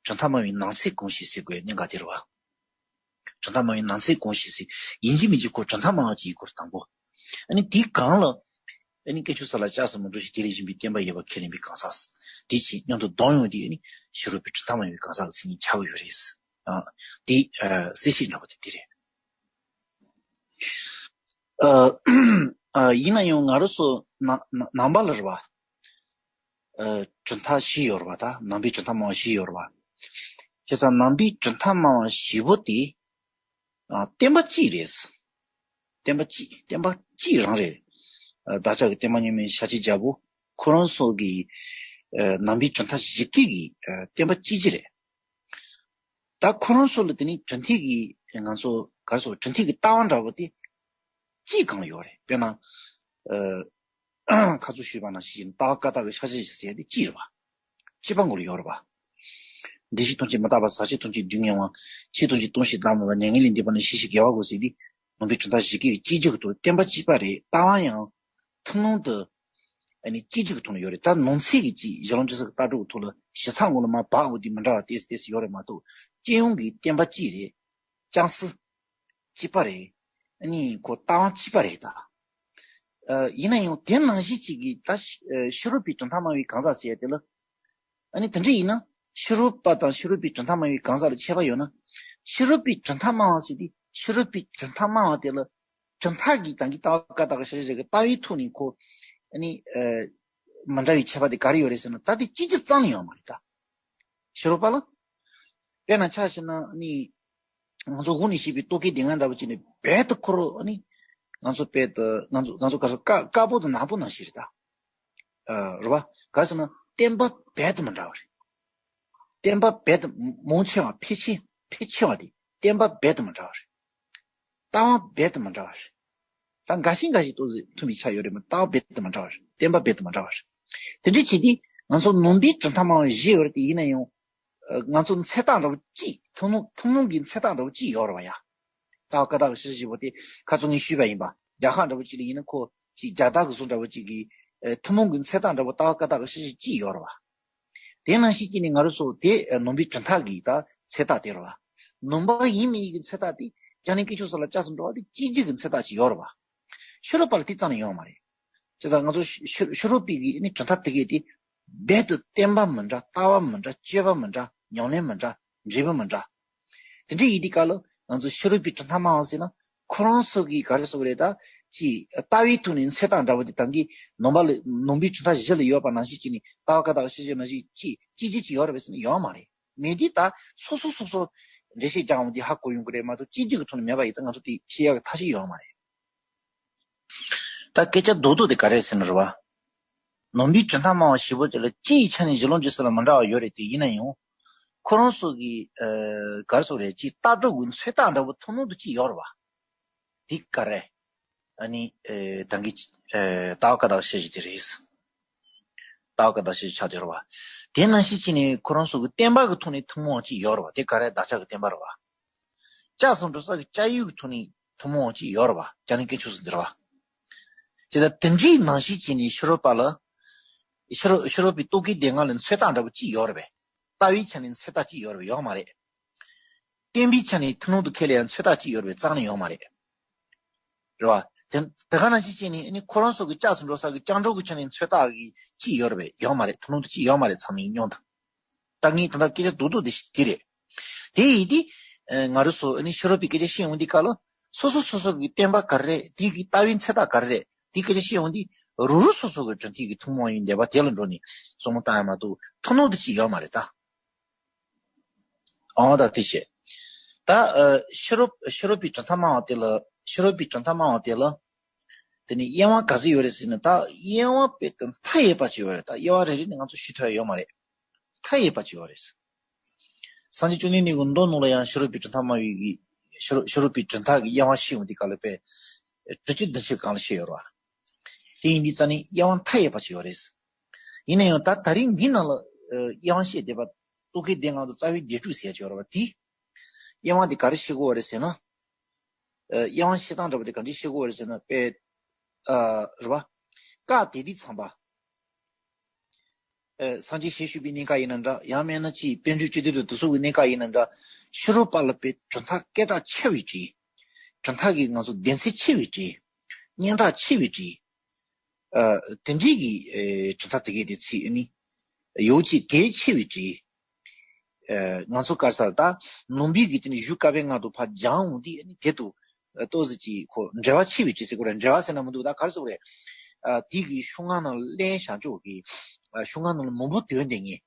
གྲུབ་མཐའ་སྨྲ་བའི་ནང་ཚན་གང་ཞིག་ཟེར་དགོས་གནད་འགག་དེ་རེད་བ། གྲུབ་མཐའ་སྨྲ་བའི་ནང་ཚན་གང་ཞིག་ཟེར། ཡིན་གཅིག་མིན་གཅིག་ཁོ་གྲུབ་མཐའ་སྨྲ་བ་ཅིག་ཡིན་དགོས་རེད་དང་པོ། ཨ་ནི་དེའི་སྒང་ལ། ཨ་ནི་དཀོན་མཆོག་གསལ་ལ་སྐྱབས་སུ་མི་འགྲོ་ཞིང་དེ་ལས་གཞན་པའི་བསྟན་པ་ཡོད་པ་ཁས་ལེན་པའི་གང་ཟག་དེ་ཅིག་མཉམ་དུ་བསྡོམས་ཡོང་དུས་ཨ་ནི་ཕྱི་རོལ་པའི་གྲུབ་མཐའ་སྨྲ་བའི་གང་ཟག་གི་མཚན་ཉིད་ཆགས་ཀྱི་ཡོད་རེད། ཨ། དེ། ཨ། གསལ་བཤད་འདྲ་པོ་དེ་དེ་རེད། ཨ། ཨ། ཡིན་ན་ཡང་ང་རང་ཚོ་ན་ན་ནང་པ་ལ་རེད་བ། ཨ། གྲུབ་མཐའ་བཞི་ཡོད་རེད་བ། ད་ནང་པའི་གྲུབ་མཐའ་སྨྲ་བ་བཞི་ཡོད་རེད་བ། བྱས་ཙང་ནང་པའི་གྲུབ་མཐའ་སྨྲ་བ་བཞི་པོ་དེ། ཨ། བསྟན་པ་གཅིག་རེད། བསྟན་པ་གཅིག་བསྟན་པ་གཅིག་རང་རེད། ཨ། བདག་ཅག་གི་བསྟན་པ་ཉམས་མེད་ཤཱཀྱའི་རྒྱལ་པོ་ཁོ་རང་ཚོ་གི། ཨ། ནང་པའི་གྲུབ་མཐའ་བཞི་ཀའི་གི། ཨ། བསྟན་པ་གཅིག་གཅིག་རེད། ད་ཁོ་རང་ཚོ་ལ་དེ་ནི་གྲུབ་མཐའི་གི་ང་ཚོ་ག་རེ་ཟེར། གྲུབ་མཐའི་གི་ལྟ་བ་འདྲ་པོ་དེ་གཅིག་གང་ཡོད་རེད། དཔེར་ན། ཨ། ཁ་ཚུར་ཞུས་པ་ནང་བཞིན་ལྟ་བ་བཀའ་རྟགས་ཀྱི་ཤཱཀྱ་ཞེས་ཟེར་ཡ་དེ་གཅིག་རེད་བ། གཅིག་པ་མགོ་ལ་ཡོད་རེད་བ། འདི་ཕྱི་ཐམས་ཅད་མི་རྟག་པ། ཟག་བཅས་ཐམས་ཅད་སྡུག་བསྔལ་བ། འཆི་ཐམས་ཅད་སྟོང་ཞིང་བདག་མེད་པ། མྱ་ངན་ལས་འདས་པ་ནི་ཞི་ཞིང་རྒྱས་པར་འགོད་ཟེར་ཏེ། ནང་པའི་གྲུབ་མཐའ་བཞི་ཀའི་གཅིག་གྱུར་དུ་བསྟན་པ་གཅིག་པ་རེད། ལྟ་བ་ཡང་ཐུན་མོང་དུ་ཨ་ནི་གཅིག་གྱུར་གྱི་ཐོག་ནས་ཡོད་རེད། ད་ནང་གསེས་ཀྱི་གཅིག་གཞི་ལམ་འབྲས་གསུམ་གྱི་ལྟ་གྲུབ་ཀྱི་ཐོག་ལ་ཞིབ་ཚགས་ངོ་ལ་མར་བབས་པ་དེ་མི་འདྲ་བ་ཏོག་ཙམ་ཏོག་ཙམ་ཡོད་རེད་མ་གཏོགས། སྤྱི་ཡོངས་ཀྱི་བསྟན་པ་གཅིག་རེད། ཅང་སི་གཅིག་པ་རེད། ཨ་ནི་ཁོ་ལྟ་བ་གཅིག་པ་རེད་ད། ཨ། ཡིན་ན་ཡང་དེ་ནང་བཞིན་གཅིག་གིས་ད་ཕྱི་རོལ་པའི་གྲུབ་མཐའ་སྨྲ་བའི་གང་ཟག་ཟེར་ཡ་དེ་ལ། ཨ་ནི་དེ་འདྲ་ཡིན་ན་ཕྱི་རོལ་པ་དང་ཕྱི་རོལ་པའི་གྲུབ་མཐའ་སྨྲ་བའི་གང་ཟག་ལ་ཁྱད་པར་ཡོད་ན། ཕྱི་རོལ་པའི་གྲུབ་མཐའ་སྨྲ་བ་ཟེར་དུས་ཕྱི་རོལ་པའི་གྲུབ་མཐའ་སྨྲ་བ་དེ་ལ་གྲུབ་མཐའ་གི་ད་གིན་ལྟ་བ་བཀའ་རྟགས་ཀྱི་ཤཱཀྱ་ཞེས་ཀྱི་ལྟ་བའི་ཐོག་ནས་ཁོ། ཨ་ནི། ཨ། མི་འདྲ་བའི་ཁྱད་པར་དེ་ག་རེ་ཡོད་རེད་ཟེར་ན། ད་དེ་གཅིག་གྱུར་རྩ་ནས་ཡོད་མ་རེད་ད། ཕྱི་རོལ་པ་ལ། དཔེར་ན་ཆ་བཞག་ན་ནི། ང་ཚོ་གོང་ནས་བཤད་པའི་རྟོག་གེའི་སྡེ་ལྔ་འདྲ་པོ་ཅིག་ནི་རྦད་དེ་ཁོ་རང་ནི། ང་ཚོ་རྦད་དེ་ང་ཚོ་ང་ཚོ་ག་རེ་ཟེར། དཀར་དཀར་པོ་དང་ནག་པོ་ནང་བཞིན་རེད་ད། ཨ། རེད་བ། ག་རེ་ཟེར་ན་བསྟན་པ་རྦད་དེ་མི་འདྲ་བ་རེད། བསྟན་པ་རྦད་དེ་མང་ཆེ་བ་ཕལ་ཆེ་ཕལ་ཆེ་བ་དེ་བསྟན་པ་རྦད་དེ་མི་འདྲ་བ་རེད། ལྟ་བ་རྦད་དེ་མི་འདྲ་བ་རེད། ད་འགའ་ཞིག་འགའ་ཞིག་ཏོག་ཙམ་མཐུན་པའི་ཆ་ཡོད་རེད་མ། ལྟ་བ་རྦད་དེ་མི་འདྲ་བ་རེད། བསྟན་པ་རྦད་དེ་མི་འདྲ་བ་རེད། དེ་འདྲའི་ཆེད་དུ་ང་ཚོ་ནང་པའི་གྲུབ་མཐའ་སྨྲ་བ་བཞི་ཡོད་རེད་དེ། ཡིན་ན་ཡང་། ཨ། ང་ཚོ་མཚན་རྟགས་འདྲ་པོ་གཅིག་ཐུན་མོང་ཐུན་མོང་གི་མཚན་རྟགས་འདྲ་པོ་གཅིག་ཡོད་རེད་བ་ཡ། ལྟ་བ་བཀའ་རྟགས་ཀྱི་ཤཱཀྱ་ཞེས་པ་དེ་ཁ་ཚུར་ངས་ཞུས་པ་ཡིན་པ། རྒྱ་གར་འདྲ་པོ་གཅིག་ལ་ཡིན་ན་ཁོ་གཅིག་རྒྱ་སྟག་གི་གཟུགས་འདྲ་པོ་གཅིག་གི། ཨ། ཐུན་མོང་གི་མཚན་རྟགས་འདྲ་པོ་ལྟ་བ་བཀའ་རྟགས་ཀྱི་ཤཱཀྱ་གཅིག་ཡོད་རེད་བ། དེ་ནང་བཞིན་གྱི་ནི་ང་རང་ཚོ་དེ་ནང་པའི་གྲུབ་མཐའ་གི་ད་མཚན་རྟགས་དེ་རེད་བ། ནང་པ་ཡིན་མིན་གྱི་མཚན་རྟགས་དེ་བྱང་གནས་དཀོན་མཆོག་གསལ་ལ་སྐྱབས་སུ་འགྲོ་བ་དེ་གཅིག་གྱུར་གྱི་མཚན་རྟགས་ཅིག་ཡོད་རེད་བ། ཕྱི་རོལ་པ་ལ་དེ་རྩ་ནས་ཡོད་མ་རེད། བྱས་ཙང་ང་ཚོ་ཕྱི་ཕྱི་རོལ་པའི་གི་ནི་གྲུབ་མཐའ་དེ་གས་དེ་རྦད་དེ་བསྟན་པ་མི་འདྲ། ལྟ་བ་མི་འདྲ། སྤྱོད་པ་མི་འདྲ། ཉམས་ལེན་མི་འདྲ། འབྲས་བུ་མི་འདྲ། དེ་འདྲ་ཡིན་དུས་སྐབས་ལ་ང་ཚོ་ཕྱི་རོལ་པའི་གྲུབ་མཐའ་སྨྲ་བ་ཟེར་ན་ཁོ་རང་ཚོ་གིས་ག་རེ་ཟེར་བ་རེད། ད་ཅིག་ལྟ་བའི་ཐོག་ནས་མཚན་རྟགས་འདྲ་པོ་དེ་ད་གིན་ནང་པ་ལ་ནང་པའི་གྲུབ་མཐའ་བཞི་ལ་ཡོད་པ་ནང་བཞིན་གྱི་ནི་ལྟ་བ་བཀའ་རྟགས་ཤཱཀྱ་ནང་བཞིན་ཅིག་གཅིག་གྱུར་ཅིག་ཡོད་རེད་པས་ཟེར་ན་ཡོད་མ་རེད། མེད་དུས་ད་སོ་སོ་སོ་སོ་འགྲེལ་བཤད་རྒྱག་འོང་དུས་ཧ་གོ་ཡོང་གི་རེད་མ་གཏོགས་གཅིག་གྱུར་གྱི་ཐོག་ནས་མེད་པ་ཡིན་ཙང་ང་ཚོ་དེ་བཤད་ཡག་གི་ཐབས་ཤེས་ཡོད་མ་རེད། ད་སྐད་ཆ་རྡོག་རྡོག་དེ་ག་རེ་རེད་ཟེར་ན་རེད་བ། ནང་པའི་གྲུབ་མཐའ་སྨྲ་བ་བཞི་པོ་དེ་ལ་སྤྱི་ཡི་ཆ་ནས་གཞི་ལམ་འབྲས་གསུམ་ལ་མི་འདྲ་བ་ཡོད་རེད་དེ། ཡིན་ན་ཡང་ཁོ་རང་ཚོ་གི། ཨ། ག་རེ་ཟེར་རེད། ཅིག་ལྟ་གྲུབ་ཀྱི་མཚན་རྟགས་འདྲ་པོ་ཐུན་མོང་དུ་ཅིག་ཡོད་རེད་བ། དེ་ག་རེ། ཨ་ནི། ཨ། ད་གིན། ཨ། ལྟ་བ་བཀའ་རྟགས་ཤཱཀྱ་དེ་རེད། ལྟ་བ་བཀའ་རྟགས་ཤཱཀྱ་ཆགས་བསྡད་རེད་བ། དེ་ནང་བཞིན་བྱས་ནས་ཁོ་རང་ཚོ་གི་བསྟན་པ་གི་ཐོག་ནས་ཐུན་མོང་བ་ཅིག་ཡོད་རེད་བ། དེ་ག་རེ་བདག་ཅག་གི་བསྟན་པ་རེད་བ། ལྕགས་སུ་འགྲོ་ས་གི་ལྕགས་ཡོས་ཀྱི་ཐོག་ནས་ཐུན་མོང་བ་ཅིག་ཡོད་རེད་བ། བྱས་ན་དཀོན་མཆོག་གསུམ་འདི་རེད་བ། བྱས་ཙང་དེ་འདྲའི་ནང་བཞིན་བྱས་ནས་ཕྱི་རོལ་པ་ལ། ཕྱི་རོལ་ཕྱི་རོལ་པའི་རྟོག་གེའི་སྡེ་ལྔ་ལ་མཚོན་རྟགས་འདྲ་པོ་ཅིག་ཡོད་རེད་པས། ལྟ་བའི་ཆ་ནས་མཚོན་རྟགས་ཅིག་ཡོད་རེད་པས། ཡོད་མ་རེད། བསྟན་པའི་ཆ་ནས་ཐུན་མོང་དུ་ཁས་ལེན་ཡང་མཚོན་རྟགས་ཅིག་ཡོད་རེད་པས། རྩ་ནས་ཡོད་མ་རེད། རེད་བ། དེ་དེ་ག་ནང་བཞིན་བྱས་ནས་ནི་ཁོ་རང་ཚོ་གི་ལྕགས་སུ་འགྲོ་ས་གི་ལྕགས་སྒྲོག་གི་ཆ་ནས་མཚོན་རྟགས་ཀྱི་ཅིག་ཡོད་རེད་པས། ཡོད་མ་རེད། ཐུན་མོང་དུ་ཅིག་ཡོད་མ་རེད། ཚང་མས་མྱོང་དང་། ད་ངས་ད་ལྟ་སྐད་ཆ་རྡོག་རྡོག་དེ་ཞིག་གི་རེད། དེ་ཡིན་དུས། ཨ། ང་རང་ཚོ་ཨ་ནི་ཕྱི་རོལ་པའི་སྐད་ཆ་བཤད་ཡོང་དུས་སྐབས་ལ། སོ་སོ་སོ་སོ་གི་བསྟན་པ་ག་རེ་རེད། དེ་གི་ལྟ་བའི་མཚོན་རྟགས་ག་རེ་རེད། དེ་སྐད་ཆ་བཤད་ཡོང་དུས་རང་རང་སོ་སོ་གི་གྲུབ་མཐའ་གི་ཐུན་མོང་ཡིན་བསྡད་པ་དེ་ལ་འགྲོ་ནས་བསམ་བློ་བཏང་ཡ་མ་གཏོགས་ཐུན་མོང་དུ་ཅིག་ཡོད་མ་རེད་ད། འོ་ད་དེ་བྱས། ད་ཨ། ཕྱི་རོལ་ཕྱི་རོལ་པའི་གྲུབ་མཐའ་སྨྲ་བ་དེ་ལ། ཕྱི་རོལ་པའི་གྲུབ་མཐའ་སྨྲ་བ་དེ་ལ། དེ་ནི་དབྱེ་བ་ག་ཚོད་ཡོད་རེད་ཟེར་ན། ད་དབྱེ་བ་དཔེ་དེ་མཐའ་ཡས་པ་ཅིག་ཡོད་རེད། ད་དབྱེ་བ་རེ་རེ་ནས་ང་ཚོ་ཞུ་ཐུབ་ཡ་ཡོད་མ་རེད། མཐའ་ཡས་པ་ཅིག་ཡོད་རེད། སངས་རྒྱས་བཅོམ་ལྡན་འདས་ཀྱི་མདོ་ནང་ལ་ཡང་ཕྱི་རོལ་པའི་གྲུབ་མཐའ་སྨྲ་བའི་གི། ཕྱི་རོལ་ཕྱི་རོལ་པའི་གྲུབ་མཐའ་གི་དབྱེ་བ་བཤད་ཡོང་དུས་སྐབས་ལ་དཔེ་དྲུག་ཅུ་བདུན་ཅུ་སྒང་ལ་བཤད་ཡོད་རེད་བ། དེ་ཡིན་དུས་རྩ་ནས་དབྱེ་བ་མཐའ་ཡས་པ་ཅིག་ཡོད་རེད། ཡིན་ན་ཡང་ད་ད་རིང་འདི་ནང་ལ་ཨ། དབྱེ་བ་བཤད་བསྡད་པ་རྟོག་གེའི་སྡེ་ལྔ་དང་རྩ་བའི་སྡེ་དྲུག་ཟེར་ཡ་ཅིག་ཡོད་རེད་བ། དེ་དབྱེ་བ་འདི་ག་རེ་བཤད་དགོས་པ་རེད་ཟེར་ན། ཨ། དབྱེ་བ་བཤད་སྟངས་འདྲ་པོ་དེ་ག་འདྲ་བཤད་དགོས་པ་རེད་ཟེར་ན། དཔེ། ཨ། རེད་བ། བཀའ་དེ་དུས་ཚངས་པ། ཨ། སངས་རྒྱས་ཞལ་བཞུགས་པའི་གནས་སྐབས་ཡིན་ན་འདྲ། ཡང་མིན་ན་ཅིག་པཎ་གྲུབ་བཅུ་བདུན་དང་དེ་ཚོ་གི་གནས་སྐབས་ཡིན་ན་འདྲ། ཕྱི་རོལ་པ་ལ་དཔེ་གྲུབ་མཐའ་སྐད་གྲགས་ཆེ་བའི་བྲིས། གྲུབ་མཐའ་གི་ང་ཚོ་སྡེ་ཚན་ཆེ་བའི་བྲིས། སྙན་གྲགས་ཆེ་བའི་བྲིས། ཨ། དེ་འདྲའི་གི། ཨེ། གྲུབ་མཐའ་དེ་གའི་དེ་ཚིག་ཨ་ནི། ཡོ་བྱད་གལ་ཆེ་བའི་བྲིས། ཨ། ང་ཚོ་ག་རེ་ཟེར་ད། ནང་པའི་གི་དེ་ནི་གཞུང་བཀའ་པོད་ལྔ་དང་ཕར་སྦྱར་འོང་དུས་ཨ་ནི་དེ་དང་ཏོག་ཙམ་ཅིག་ཁོ་འབྲེལ་བ་ཆེ་བའི་བྲིས་ཟེར་དགོས་རེད། འབྲེལ་བ་ཟེར་ན་མི་འདུག་ད་ག་རེ་ཟེར་དགོས་རེད། ཨ། དེ་གི་གཞུང་སྔགས་ནང་ལ་གླེང་བཞག་ཆོག་གི། ཨ། གཞུང་སྔགས་ནང་ལ་མང་པོ་འདོན་བསྡད་མཁན།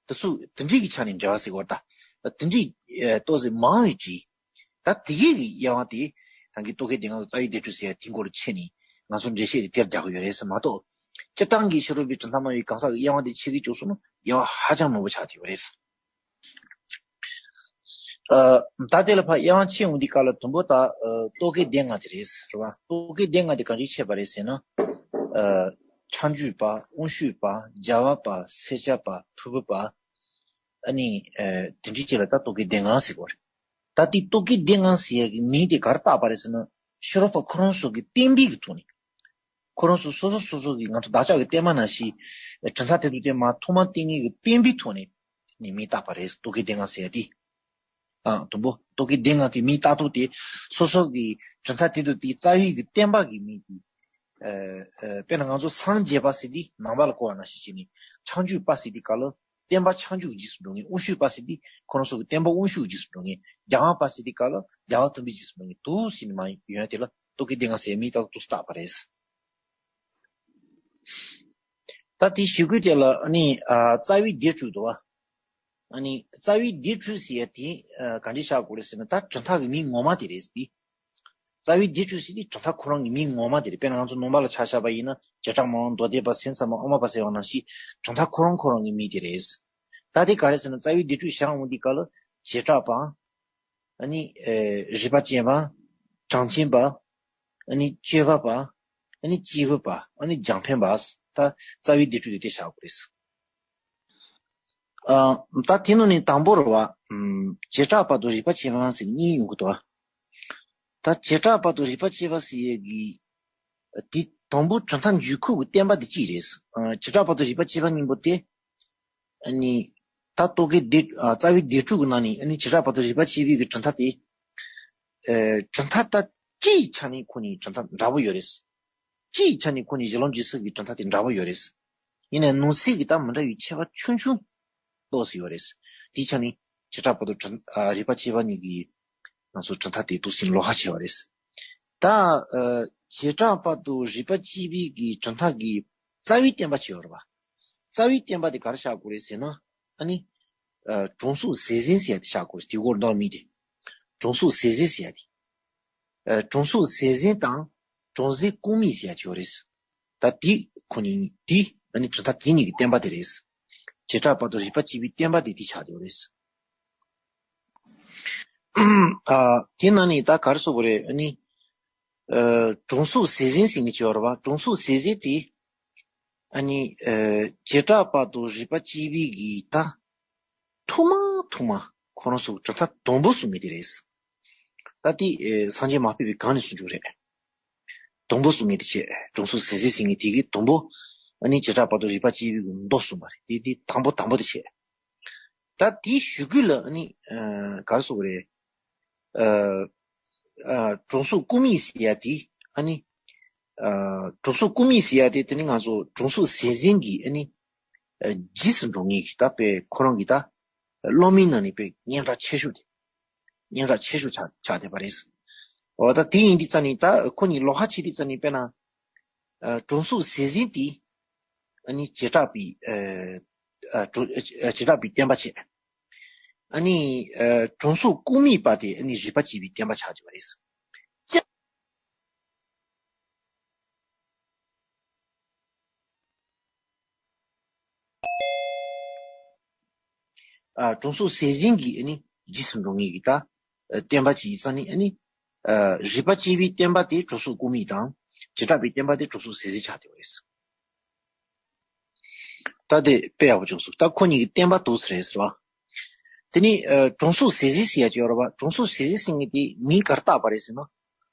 དེ་ཚོ་དེ་འདྲའི་གི་ཆ་ནས་འབྲེལ་བ་ཟེར་དགོས་རེད་ད། དེ་འདྲའི། ཨ། ཏོག་ཙམ་མང་བའི་བྲིས། ད་དེ་གའི་གི་དབྱེ་བ་དེ། ད་གིན་རྟོག་གེའི་སྡེ་ལྔ་དང་རྩ་བའི་སྡེ་དྲུག་ཟེར་ཡ་དེའི་སྐོར་ལ་ཕྱེ་ནས་ང་ཚོ་འགྲེལ་བཤད་དེ་དེར་རྒྱག་གི་ཡོད་རེད་ཟེར་མ་གཏོགས། སྤྱིར་བཏང་གི་ཕྱི་རོལ་པའི་གྲུབ་མཐའ་སྨྲ་བའི་གང་ཟག་གི་དབྱེ་བ་དེ་ཕྱེ་གི་བཅུག་སོང་ན་དབྱེ་བ་ཧ་ཅང་མང་པོ་ཆགས་ཀྱི་ཡོད་རེད། ཨ། ད་དེ་ལ་ཕར་དབྱེ་བ་ཕྱེ་ཡོང་དུས་སྐབས་ལ་དང་པོ་ད། ཨ། རྟོག་གེའི་སྡེ་ལྔ་དེ་རེད་ཟེར་བ། རྟོག་གེའི་སྡེ་ལྔ་དེ་གང་འདྲ་ཕྱེ་བ་རེད་ཟེར་ན། ཨ། མཆོག་གྱུར་པ། དབང་ཕྱུག་པ། རྒྱལ་བ་པ། སེར་སྐྱ་པ། ཕུར་བུ་པ། ཨ་ནི། ཨ། དེ་འདྲའི་ཅིག་ལ་ད་རྟོག་གེའི་སྡེ་ལྔ་ཟེར་གོ་རེད། ད་དེ་རྟོག་གེའི་སྡེ་ལྔ་ཟེར་ཡ་གི་མིང་དེ་ག་རེ་བཏགས་པ་རེད་ཟེར་ན། ཕྱི་རོལ་པ་ཁོ་རང་ཚོ་གི་བསྟན་པའི་གི་ཐོག་ནས། ཁོ་རང་ཚོ་སོ་སོ་སོ་སོ་གི་ང་ཚོ་བདག་ཅག་གི་བསྟན་པ་ནང་བཞིན་གྲུབ་མཐའ་དེ་ཚོ་དེ་མར་ཐོག་མར་བསྟན་མཁན་གི་བསྟན་པའི་ཐོག་ནས་ནི་མིང་བཏགས་པ་རེད། རྟོག་གེའི་སྡེ་ལྔ་ཟེར་ཡ་དེ། ཨ། དང་པོ་རྟོག་གེའི་སྡེ་ལྔ་དེ་མིང་བཏགས་ཐོག་དེ་སོ་སོ་གི་གྲུབ་མཐའ་དེ་ཚོ་དེ་རྩ་བའི་གི་བསྟན་པ་གི་མིང་དེ། ཨ། ཨ། དཔེར་ན་ང་ཚོ་སངས་རྒྱས་པ་ཟེར་དུས་ནང་པ་ལ་གོ་བ་ནང་བཞིན་བྱས་ནས། མཆོག་གྱུར་པ་ཟེར་དུས་སྐབས་ལ་བསྟན་པ་མཆོག་གྱུར་གྱི་རྗེས་སུ་འགྲོ་མཁན། དབང་ཕྱུག་པ་ཟེར་དུས་ཁོ་རང་ཚོ་གི་བསྟན་པ་དབང་ཕྱུག་གི་རྗེས་སུ་འགྲོ་མཁན། རྒྱལ་བ་པ་ཟེར་དུས་སྐབས་ལ་རྒྱལ་བ་དམ་པའི་རྗེས་སུ་འགྲོ་མཁན་དེ་ཚོ་ཟེར་ནས་མ་ཡོང་ཡ་དེ་ལ་རྟོག་གེའི་སྡེ་ལྔ་ཟེར་མིང་ད་དུ་བཏགས་པ་རེད། ད་དེ་ཞུ་དགོས་དེ་ལ་ཨ་ནི། ཨ། རྩ་བའི་སྡེ་དྲུག་འདུག་བ། ཨ་ནི་རྩ་བའི་སྡེ་དྲུག་ཟེར་ཡ་དེ། ཨ། ག་འདྲ་བཞག་དགོས་རེད་ཟེར་ན། ད་གྲུབ་མཐའ་གི་མིང་ངོ་མ་དེ་རེད་དེ། རྩ་བའི་སྡེ་དྲུག་ཟེར་དེ་གྲུབ་མཐའ་ཁོ་རང་གི་མིང་ངོ་མ་དེ་རེད། དཔེར་ན་ང་ཚོ་ནང་པ་ལ་ཆ་བཞག་པ་ཡིན་ན། བྱེ་བྲག་སྨྲ་བ། མདོ་སྡེ་པ། སེམས་ཙམ་པ། དབུ་མ་པ་ཟེར་བ་ནང་བཞིན་གྲུབ་མཐའ་ཁོ་རང་ཁོ་རང་གི་མིང་དེ་རེད། ད་དེ་ག་རེ་ཟེར་ན། རྩ་བའི་སྡེ་དྲུག་བཞག་འོང་དུས་སྐབས་ལ་བྱེ་བྲག་པ། ཨ་ནི། ཨེ། རིགས་པ་ཆེན་པ། གྲངས་ཅན་པ། ཨ་ནི་དཔྱོད་པ་པ། ཨ་ནི་སྐྱེས་བུ་པ། ཨ་ནི་རྒྱང་འཕེན་པ། ད་རྩ་བའི་སྡེ་དྲུག་དེ་དེ་བཞག་དགོས་རེད། ཨ། ད་དེ་ནང་ནས་དང་པོ་རེད་བ། ཨམ། བྱེ་བྲག་པ་དང་རིགས་པ་ཆེན་པོ་ཟེར་གཉིས་ཡོང་གི་འདུག་བ། ད་བྱེ་བྲག་པ་དང་རིགས་པ་ཆེན་པོ་ཟེར་ཡས་ཀྱི་དེ་དང་པོ་གྲུབ་མཐའ་འཇུག་ཁུངས་ཀྱི་བསྟན་པ་དེ་གཅིག་རེད། ཨ། བྱེ་བྲག་པ་དང་རིགས་པ་ཆེན་པོ་གཉིས་པོ་དེ། ཨ་ནི། ད་རྟོག་གེའི་སྡེ། ཨ། རྩ་བའི་སྡེ་དྲུག་གི་ནང་ནས་ཨ་ནི་བྱེ་བྲག་པ་དང་རིགས་པ་ཆེན་པོའི་གི་གྲུབ་མཐའ་དེ། ཨེ། གྲུབ་མཐའ་ད་སྤྱིའི་ཆ་ནས་ཁོ་གཉིས་གྲུབ་མཐའ་འདྲ་པོ་ཡོད་རེད། སྤྱིའི་ཆ་ནས་ཁོ་གཉིས་གཞི་ལམ་འབྱེད་ཚུལ་གྱི་གྲུབ་མཐའ་དེ་འདྲ་པོ་ཡོད་རེད། ཡིན་ནའི་ནང་གསེས་ཀྱི་ད་མི་འདྲ་བའི་ཁྱད་པར་ཆུང་ཆུང་ཏོག་ཙམ་ཡོད་རེད། དེའི་ཆ་ནས་བྱེ་བྲག་པ་དང་གྲུབ། ཨ། རིགས་པ་ཆེན་པོ་གཉིས་ཀྱི་ང་ཚོ་གྲུབ་མཐའ་དེ་ཏོག་ཙམ་ལོགས་ཀ་ཆེ་བ་རེད། ད། ཨ། བྱེ་བྲག་པ་དང་རིགས་པ་ཆེན་པོའི་གི་གྲུབ་མཐའ་གི་རྩ་བའི་བསྟན་པ་ཅིག་ཡོད་རེད་བ། རྩ་བའི་བསྟན་པ་དེ་ག་རེ་བཞག་དགོས་རེད་ཟེར་ན། ཨ་ནི། ཨ། དྲང་སྲོང་ཟས་གཟན་ཟེར་ཡ་དེ་བཞག་དགོས་རེད། དེའི་སྐོར་མདོར་མིང་དེ། དྲང་སྲོང་ཟས་གཟན་ཟེར་ཡ་དེ། ཨ། དྲང་སྲོང་ཟས་གཟན་དང་དྲང་ཟས་རྐང་མིག་ཟེར་ཡ་ཅིག་ཡོད་རེད། ད་དེ་ཁོ་གཉིས་དེ་ཨ་ནི་གྲུབ་མཐའ་དེ་གཉིས་ཀྱི་བསྟན་པ་དེ་རེད། བྱེ་བྲག་པ་དང་རིགས་པ་ཆེན་པོའི་བསྟན་པ་དེ་དེ་ཆགས་བསྡད་ཡོད་རེད། ཨ། དེ་ནང་ནས་ད་ག་རེ་ཟེར་དགོས་རེད། ཨ་ནི། ཨ། དྲང་སྲོང་ཟས་གཟན་ཟེར་མཁན་ཅིག་ཡོད་རེད་བ། དྲང་སྲོང་ཟས་གཟན་དེ། ཨ་ནི་ཨ་བྱེ་བྲག་པ་དང་རིགས་པ་གཅིག་པའི་གི་ད་ཐོག་མ་ཐོག་མ་ཁོ་རང་ཚོ་གྲུབ་མཐའ་དང་པོ་གསུངས་མི་དེ་རེད། ད་དེ་ཨེ་སངས་རྒྱས་མ་ཕེབས་པའི་གོང་ནས་གསུངས་རྒྱུ་རེད། དང་པོ་གསུངས་མི་དེ་བྱས། དྲང་སྲོང་གཟེར་ཟེར་མཁན་དེ་གིས་དང་པོ་ཨ་ནི་བྱེ་བྲག་པ་དང་རིགས་པ་གཅིག་པའི་གི་མདོ་གསུངས་པ་རེད། དེ་དེ་དང་པོ་དང་པོ་དེ་བྱས། ད་དེའི་གཞུག་གུ་ལ་ཨ་ནི་ཨ་ག་རེ་ཟེར་དགོས་རེད། ཨ་ཨ་དྲང་སྲོང་ཀུ་མུད་ཟེར་ཡ་དེ་ཨ་ནི་ཨ་དྲང་སྲོང་ཀུ་མུད་ཟེར་ཡ་དེ་དེ་ནི་ང་ཚོ་དྲང་སྲོང་གཟེར་ཟེར་མཁན་གྱི་ཨ་ནི་ཨ་རྗེས་སུ་འགྲོ་མཁན་གྱི་ད་དཔེ་ཁོ་རང་གི་ད་སློབ་མའི་ནང་ནས་དཔེ་སྙན་གྲགས་ཆེ་ཤོས་དེ། སྙན་གྲགས་ཆེ་ཤོས་ཆགས་ཆགས་བསྡད་པ་རེད། འོ་ད་དེ་ཡིན་དུས་ཙ་ནི་ད་ཁོ་གཉིས་ལོགས་ཀ་ཕྱེ་དུས་ཙ་ནི་དཔེར་ན། ཨ་དྲང་སྲོང་གཟེར་ཟེར་མཁན་དེ་ཨ་ནི་བྱེ་བྲག་པའི་ཨ་ཨ་དྲང་ཨ་བྱེ་བྲག་པའི་བསྟན་པ་བྱས། ཨ་ནི་ཨ་དྲང་སྲོང་ཀུ་མུད་པ་དེ་ཨ་ནི་རིགས་པ་གཅིག་པའི་བསྟན་པ་ཆགས་བསྡད་པ་རེད། ཨ་དྲང་སྲོང་གཟེར་ཟེར་མཁན་གྱི་ཨ་ནི་རྗེས་སུ་འགྲོ་མཁན་གྱི་ད་ཨ་བསྟན་པ་ཅིག་ཡིན་ཙང་ནི་ཨ་ནི་ཨ་རིགས་པ་གཅིག་པའི་བསྟན་པ་དེ་དྲང་སྲོང་ཀུ་མུད་དང་། བྱེ་བྲག་པའི་བསྟན་པ་དེ་དྲང་སྲོང་གཟེར་ཟེར་ཆགས་བསྡད་པ་རེད། ད་དེ་དཔེ་ཡག་པོ་བྱུང་སོང་། ད་ཁོ་གཉིས་ཀྱི་བསྟན་པ་འདུག་སེ་རེད་ཟེར་བ། དེ་ནི་ཨ་དྲང་སྲོང་གཟེར་ཟེར་ཟེར་ཡ་ཅིག་ཡོད་རེད་བ། དྲང་སྲོང་གཟེར་ཟེར་ཟེར་མཁན་དེ་མིང་ག་རེ་བཏགས་པ་རེད་ཟེར་ན།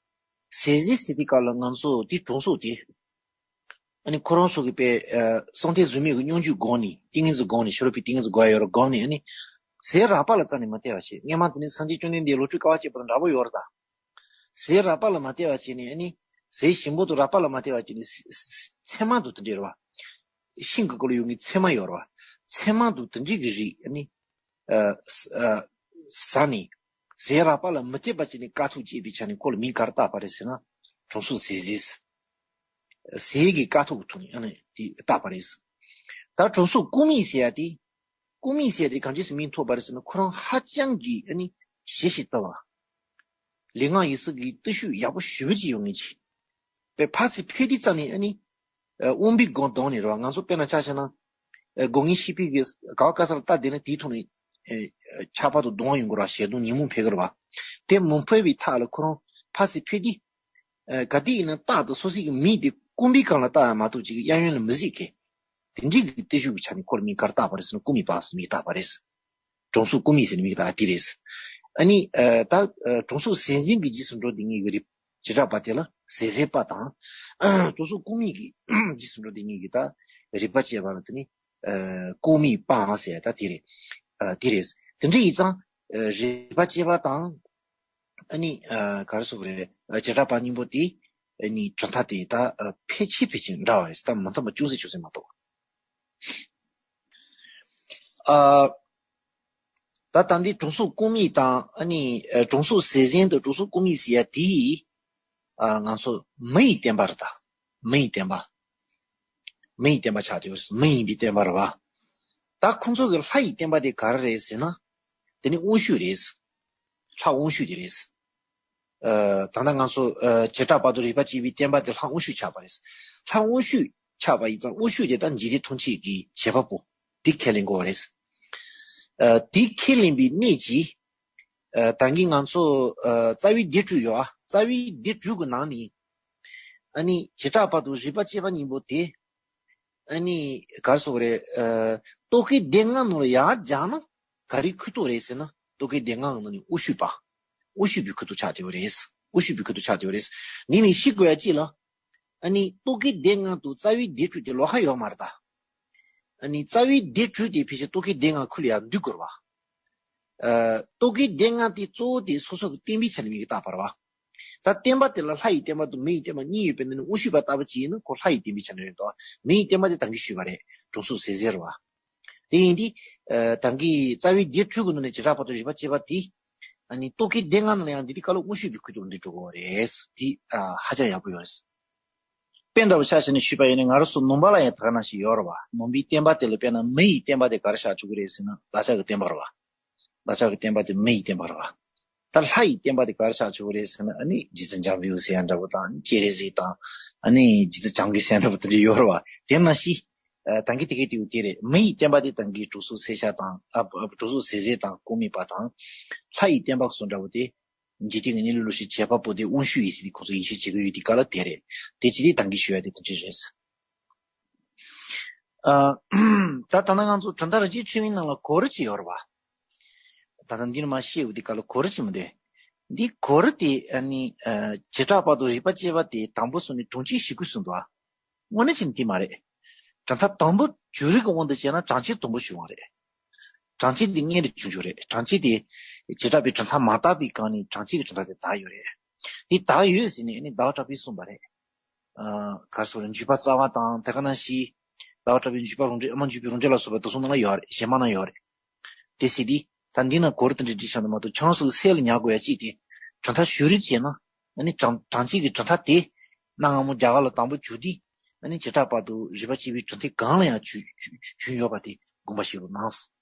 གཟེར་ཟེར་ཟེར་དུས་སྐབས་ལ་ང་ཚོ་དེ་དྲང་སྲོང་དེ། ཨ་ནི་ཁོ་རང་ཚོ་གི་དཔེ་ཨ་གསང་མཐའི་གཟུགས་མེད་ཀྱི་སྙོམས་འཇུག་སྒོམ་ནས། ཏིང་ངེ་འཛིན་སྒོམ་ནས། ཕྱི་རོལ་པའི་ཏིང་ངེ་འཛིན་སྒོམ་ཡ་ཡོད་རེད། སྒོམ་ནས་ཨ་ནི་གཟེར་རགས་པ་ལ་རྩ་ནས་མ་བལྟས་པ་བྱས། སྔོན་མ་དེ་ནི་སངས་རྒྱས་བཅོམ་ལྡན་འདས་ལོ་དྲུག་དཀའ་བ་སྤྱད་པ་དང་འདྲ་པོ་ཡོད་རེད་ད། གཟེར་རགས་པ་ལ་མ་བལྟས་པ་བྱས་ནས་ཨ་ནི་གཟེར་ཞིམ་པོ་དང་རགས་པ་ལ་མ་བལྟས་པ་བྱས་ནས་ཚེར་མ་དང་དེ་འདྲ་རེད་བ། ཤིང་གི་སྐོར་ལ་ཡོད་མཁན་ཚེར་མ་ཡོད་རེད་བ། ཚེར་མ་དང་དེ་འདྲ་གི་རིགས་ཨ་ནི་ཨ་ཟ་ནས། གཟེར་རགས་པ་ལ་མི་བལྟས་པ་བྱས་ནས་དཀའ་ཐུབ་སྤྱད་པའི་ཆ་ནས་ཁོ་ལ་མིང་ག་རེ་བཏགས་པ་རེད་ཟེར་ན། དྲང་སྲོང་གཟེར་ཟེར། གཟེར་གྱི་དཀའ་ཐུབ་ཀྱི་ཐོག་ནས་ཨ་ནི་དེ་བཏགས་པ་རེད། ད་དྲང་སྲོང་ཀུ་མུད་ཟེར་ཡ་དེ། ཀུ་མུད་ཟེར་ཡ་དེ་གང་ཅི་སེ་མིང་ཐོགས་པ་རེད་ཟེར་ན། ཁོ་རང་ཧ་ཅང་གི་ཨ་ནི་ཞེ་ཞེ་ལྟ་བ། ལུས་ངག་ཡིད་གསུམ་གྱི་བརྟུལ་ཞུགས་ཡག་པོ་ཞེ་པོ་ཅིག་ཡོད་མཁན་ཅིག་དཔེ་ཕར་ཚུར་ཕེབས་དུས་ཙམ་ནས་ཨ་ནི། ཨ་དབང་པོའི་སྒོ་བསྡམས་ནས་རེད་བ། ང་ཚོ་དཔེར་ན་ཆ་བཞག་ན། ཨ་སྒོ་ལྔའི་ཤེས་པའི་གི་ག་བ་ག་ས་ལ་ལྟ་བསྡད་ན་དེའི་ཐོག་ནས་ཨ་ཆགས་པ་དང་གདུང་བ་ཡོང་གི་རེད་བ། ཞེ་སྡང་ཉོན་མོངས་འཕེལ་གི་རེད་བ། དེ་མི་འཕེལ་བའི་ཐབས་ལ་ཁོ་རང་ཕར་ཚུར་ཕེབས་དུས། ཨ་ག་དུས་ཡིན་ན་རྟག་ཏུ་སོ་སོའི་གི་མིག་དེ་རྐང་པའི་སྒང་ལ་ལྟ་ཡ་མ་གཏོགས་ཅིག་གཡས་གཡོན་ལ་མི་གཟིགས་མཁན། དེ་འདྲའི་གི་བརྟུལ་ཞུགས་ཀྱི་ཆ་ནས་ཁོ་ལ་མིང་ག་རེ་བཏགས་པ་རེད་ཟེར་ན། ཀུ་མུད་པ་ཟེར་མིང་བཏགས་པ་རེད། དྲང་སྲོང་ཀུ་མུད་ཟེར་ནས་མིང་བཏགས་དེ་རེད། ཨ་ནི་ཨ་ད་ཨ་དྲང་སྲོང་གཟེར་ཟེར་མཁན་གྱི་རྗེས་སུ་འགྲོ་བསྡད་མཁན་གྱི་རིགས་བྱེ་བྲག་པ་དེ་ལ་གཟེར་ཟེར་པ་དང་། དྲང་སྲོང་ཀུ་མུད་ཀྱི་རྗེས་སུ་འགྲོ་བསྡད་མཁན་གྱི་ད་རིགས་པ་བྱས་པ་ལ་དེ་ནི་ཨ་ཀུ་མུད་པ་ཟེར་ཡ་ད་དེ་རེད། ཨ་དེ་རེད། དེ་འདྲ་ཡིན་ཙང་ཨ་རིགས་པ་བྱས་པ་དང་། ཨ་ནི་ཨ་ག་རེ་ཟེར་དགོས་རེད། ཨ་བྱེ་བྲག་པ་གཉིས་པོ་དེ་ཨ་ནི་གྲུབ་མཐའ་དེ་ད་ཨ་ཕལ་ཆེར་ཕལ་ཆེར་འདྲ་བ་རེད། ད་མི་མཐུན་པ་ཅུང་ཟད་ཅུང་ཟད་མ་གཏོགས། ཨ་ད་ད་འདི་དྲང་སྲོང་ཀུ་མུད་དང་ཨ་ནི་ཨ་དྲང་སྲོང་གཟེར་ཟེར་དང་དྲང་སྲོང་ཀུ་མུད་ཟེར་ཡ་དེ་ཨ་ང་ཚོ་མི་ཡི་བསྟན་པ་རེད་ད། མི་ཡི་བསྟན་པ། མི་ཡི་བསྟན་པ་ཆགས་བསྡད་ཡོད་རེད། མི་ཡིན་པའི་བསྟན་པ་རེད་བ། ད་ཁོང་ཚོ་གི་ལྷ་ཡི་བསྟན་པ་དེ་ག་རེ་རེད་ཟེར་ན། དེ་ནི་དབང་ཕྱུག་རེད། ལྷ་དབང་ཕྱུག་དེ་རེད། ཨ་ད་ལྟ་ང་ཚོ་ཨ་བྱེ་བྲག་པ་དང་རིགས་པ་གཅིག་པའི་བསྟན་པ་དེ་ལྷ་དབང་ཕྱུག་ཆགས་པ་རེད། ལྷ་དབང་ཕྱུག་ཆགས་པ་ཡིན་ཙང་དབང་ཕྱུག་དེ་ད་འཇིག་རྟེན་ཐམས་ཅད་ཀྱི་བྱེད་པ་པོ་དེ་ཁས་ལེན་དགོས་པ་རེད། ཨ་དེ་ཁས་ལེན་པའི་གནད་ཀྱིས། ཨ་ད་གིན་ང་ཚོ་ཨ་རྩ་བའི་སྡེ་དྲུག་ཡོད་ཨ། རྩ་བའི་སྡེ་དྲུག་གི་ནང་ནས་ཨ་ནི་བྱེ་བྲག་པ་དང་རིགས་པ་བཅས་པ་གཉིས་པོ་དེ། ཨ་ནི་ག་རེ་ཟེར་དགོས་རེད། ཨ་རྟོག་གེ་སྡེ་ལྔ་ནང་ལ་ཡར་སྦྱར་ན་ག་རེའི་ཁོངས་གཏོགས་རེད་ཟེར་ན། རྟོག་གེ་སྡེ་ལྔ་ནང་ནས་དབང་ཕྱུག་པ། དབང་ཕྱུག་པའི་ཁོངས་གཏོགས་ཆགས་བསྡད་ཡོད་རེད། དབང་ཕྱུག་པའི་ཁོངས་གཏོགས་ཆགས་བསྡད་ཡོད་རེད། འདི་ནས་ཤེས་དགོས་ཡ་གཅིག་ལ། ཨ་ནི་རྟོག་གེ་སྡེ་ལྔ་དང་རྩ་བའི་སྡེ་དྲུག་དེ་ལོགས་ཀ་ཡོད་མ་རེད་ད། ཨ་ནི་རྩ་བའི་སྡེ་དྲུག་དེ་ཕལ་ཆེར་རྟོག་གེ་སྡེ་ལྔ་ཁུལ་ལ་ཡར་འདུས་དགོས་རེད་བ། ཨ་རྟོག་གེ་སྡེ་ལྔ་དེ་གཙོ་བོ་དེ་སོ་སོ་གི་བསྟན་པའི་ཆ་ནས་མིང་གི་བཏགས་པ་རེད་བ། ད་བསྟན་པ་དེ་ལ་ལྷ་ཡི་བསྟན་པ་དང་མི་ཡི་བསྟན་པ་གཉིས་ཡོད་པའི་ནང་ནས་དབང་ཕྱུག་པ་ལྟ་བུ་ཅིག་ཡིན་ན་ཁོ་ལྷ་ཡི་བསྟན་པའི་ཆ་ནས་རེད་དོ། མི་ཡི་བསྟན་པ་དེ་ད་གིན་ཞུས་པ་རེད། དྲང་སྲོང་གཟེར་ཟེར་བ། དེ་ཡིན་དུས་ཨ་ད་གིན་རྩ་བའི་སྡེ་དྲུག་གི་ནང་ནས་བྱེ་བྲག་པ་དང་རིགས་པ་བཅས་པ་དེ། ཨ་ནི་རྟོག་གེ་སྡེ་ལྔ་ནང་ལ་ཡང་འདི་དུས་སྐབས་ལ་དབང་ཕྱུག་པའི་ཁོངས་གཏོགས་འདི་འགྲོ་གི་རེད། དེ་ཨ་ཧ་ཅང་ཡག་པོ་ཡོད་རེད། དཔེ་འདྲ་བོ་ཆ་བཞག་ནས་ཞུས་པ་ཡིན་ན། ང་རང་ཚོ་ནང་པ་ལ་ཡང་དེ་ག་ནང་བཞིན་ཡོད་རེད་བ། ནང་པའི་བསྟན་པ་དེ་ལ་དཔེར་ན་མི་ཡི་བསྟན་པ་དེ་ག་རེ་ཆགས་བཅུག་གི་རེད་ཟེར་ན། བདག་ཅག་གི་བསྟན་པ་རེད་བ། བདག་ཅག་གི་བསྟན་པ་དེ་མི་ཡི་བསྟན་པ་རེད་བ། ད་ལྷ་ཡི་བསྟན་པ་དེ་ག་རེ་ཆགས་བཅུག་གི་རེད་ཟེར་ན། ཨ་ནི་རྗེ་བཙུན་འཇམ་དཔལ་ཟེར་ཡ་འདྲ་བོ་དང་། སྤྱན་རས་གཟིགས་དང་། ཨ་ནི་རྗེ་བཙུན་བྱང་གི་ཟེར་ཡ་འདྲ་བོ་དེ་འདྲ་ཡོད་རེད་བ། དེ་ནང་བཞིན་ཨ་ད་གིན་དེ་གའི་དེའུ་དེ་རེད། མི་ཡི་བསྟན་པ་དེ་ད་གིན་དྲང་སྲོང་གཟེར་ཤ་དང་། ཨ་དྲང་སྲོང་གཟེར་ཟེར་དང་། ཀུ་མུད་པ་དང་། ལྷ་ཡི་བསྟན་པ་སོགས་འདྲ་བོ་དེ། འཇིག་རྟེན་གྱི་གནས་ལུགས་ལ་ཞིག་བྱེད་པ་པོ་དེ་དབང་ཕྱུག་ཡིན་ཟེར་ཏེ་ཁོ་ཚོ་ཡིད་ཆེས་བྱེད་ཀྱི་ཡོད་དུས་སྐབས་ལ་དེ་རེད། དེ་ཅི་སྟེ་ད་གིན་ཞུ་ཡ་དེ་དེ་འདྲ་རེད། ཨ། ད་ད་ནང་ང་ཚོ་གྲུབ་མཐའ་རིན་ཆེན་ཆོས་དབྱིངས་ནང་ལ་གོ་རུ་ཅིག་ཡོད་རེད་བ། ད་ལྟ་འདི་ནས་མ་བཤད་འོ་དེ་ག་ལ་གོ་རུ་ཅིག་མི་འདུག་འདི་གོ་རུ་དེ་ཨ་ནི་ཨ་བྱེ་བྲག་བར་དུ་རིག་པ་དཔྱད་པ་དེ་དང་པོ་སོང་ནས་གྲངས་ཅན་ཞེ་དགུ་གསུངས་འདུག་དངོས་གནས་བྱས་ན་དེ་མ་རེད། གྲུབ་མཐའ་དང་པོ་བརྗོད་རིགས་ཀྱི་དབང་དུ་བྱས་ན་གྲངས་ཅན་དང་པོ་བྱུང་བ་རེད། གྲངས་ཅན་དེ་སྔོན་དུ་བྱུང་བྱུང་རེད། གྲངས་ཅན་དེ་བྱེ་བྲག་པའི་གྲུབ་མཐའ་མ་དག་པའི་སྒང་ནས་གྲངས་ཅན་གྱི་གྲུབ་མཐའ་དེ་དག་ཡོད་རེད། དེ་དག་ཡོད་ཟེར་ནས་ཨ་ནི་ཟླ་བ་གྲགས་པས་གསུངས་པ་རེད། ཨ། ག་རེ་ཟེར་རེད། འཇུག་པ་རྩ་བ་དང་དེ་ག་ནང་བཞིན་ཟླ་བ་གྲགས་པའི་འཇུག་པ་རང་འགྲེལ། ཨ་མ་འཇུག་པའི་རང་འགྲེལ་ལ་སོགས་པ་དེ་ཚོ་ནང་ལ་ཡོད་རེད། གཞན་པ་ན་ཡོད་རེད། དེ་ཟེར་དུས་ད་འདི་ན་གོ་རུ་དེ་འདྲ་བྲིས་བཞག་ན་མ་གཏོགས་ཁྱེད་རང་ཚོ་གི་སེམས་ལ་ཉར་དགོས་ཡ་གཅིག་དེ་གྲུབ་མཐའ་བརྗོད་རིགས་བྱས་ན་ཨ་ནི་གྲངས་གྲངས་ཅན་གྱི་གྲུབ་མཐའ་དེ་གནའ་སྔ་མོ་རྒྱ་གར་ལ་དང་པོ་བྱུང་དུས་ཨ་ནི་བྱེ་བྲག་བར་དུ་རིག་པ་དཔྱད་པའི་གྲུབ་མཐའི་སྒང་ལ་ཡང་བྱུང་བྱུང་བྱུང་ཡོད་པ་དེ་དགོངས་པ་བཞེས་རོགས་གནང་།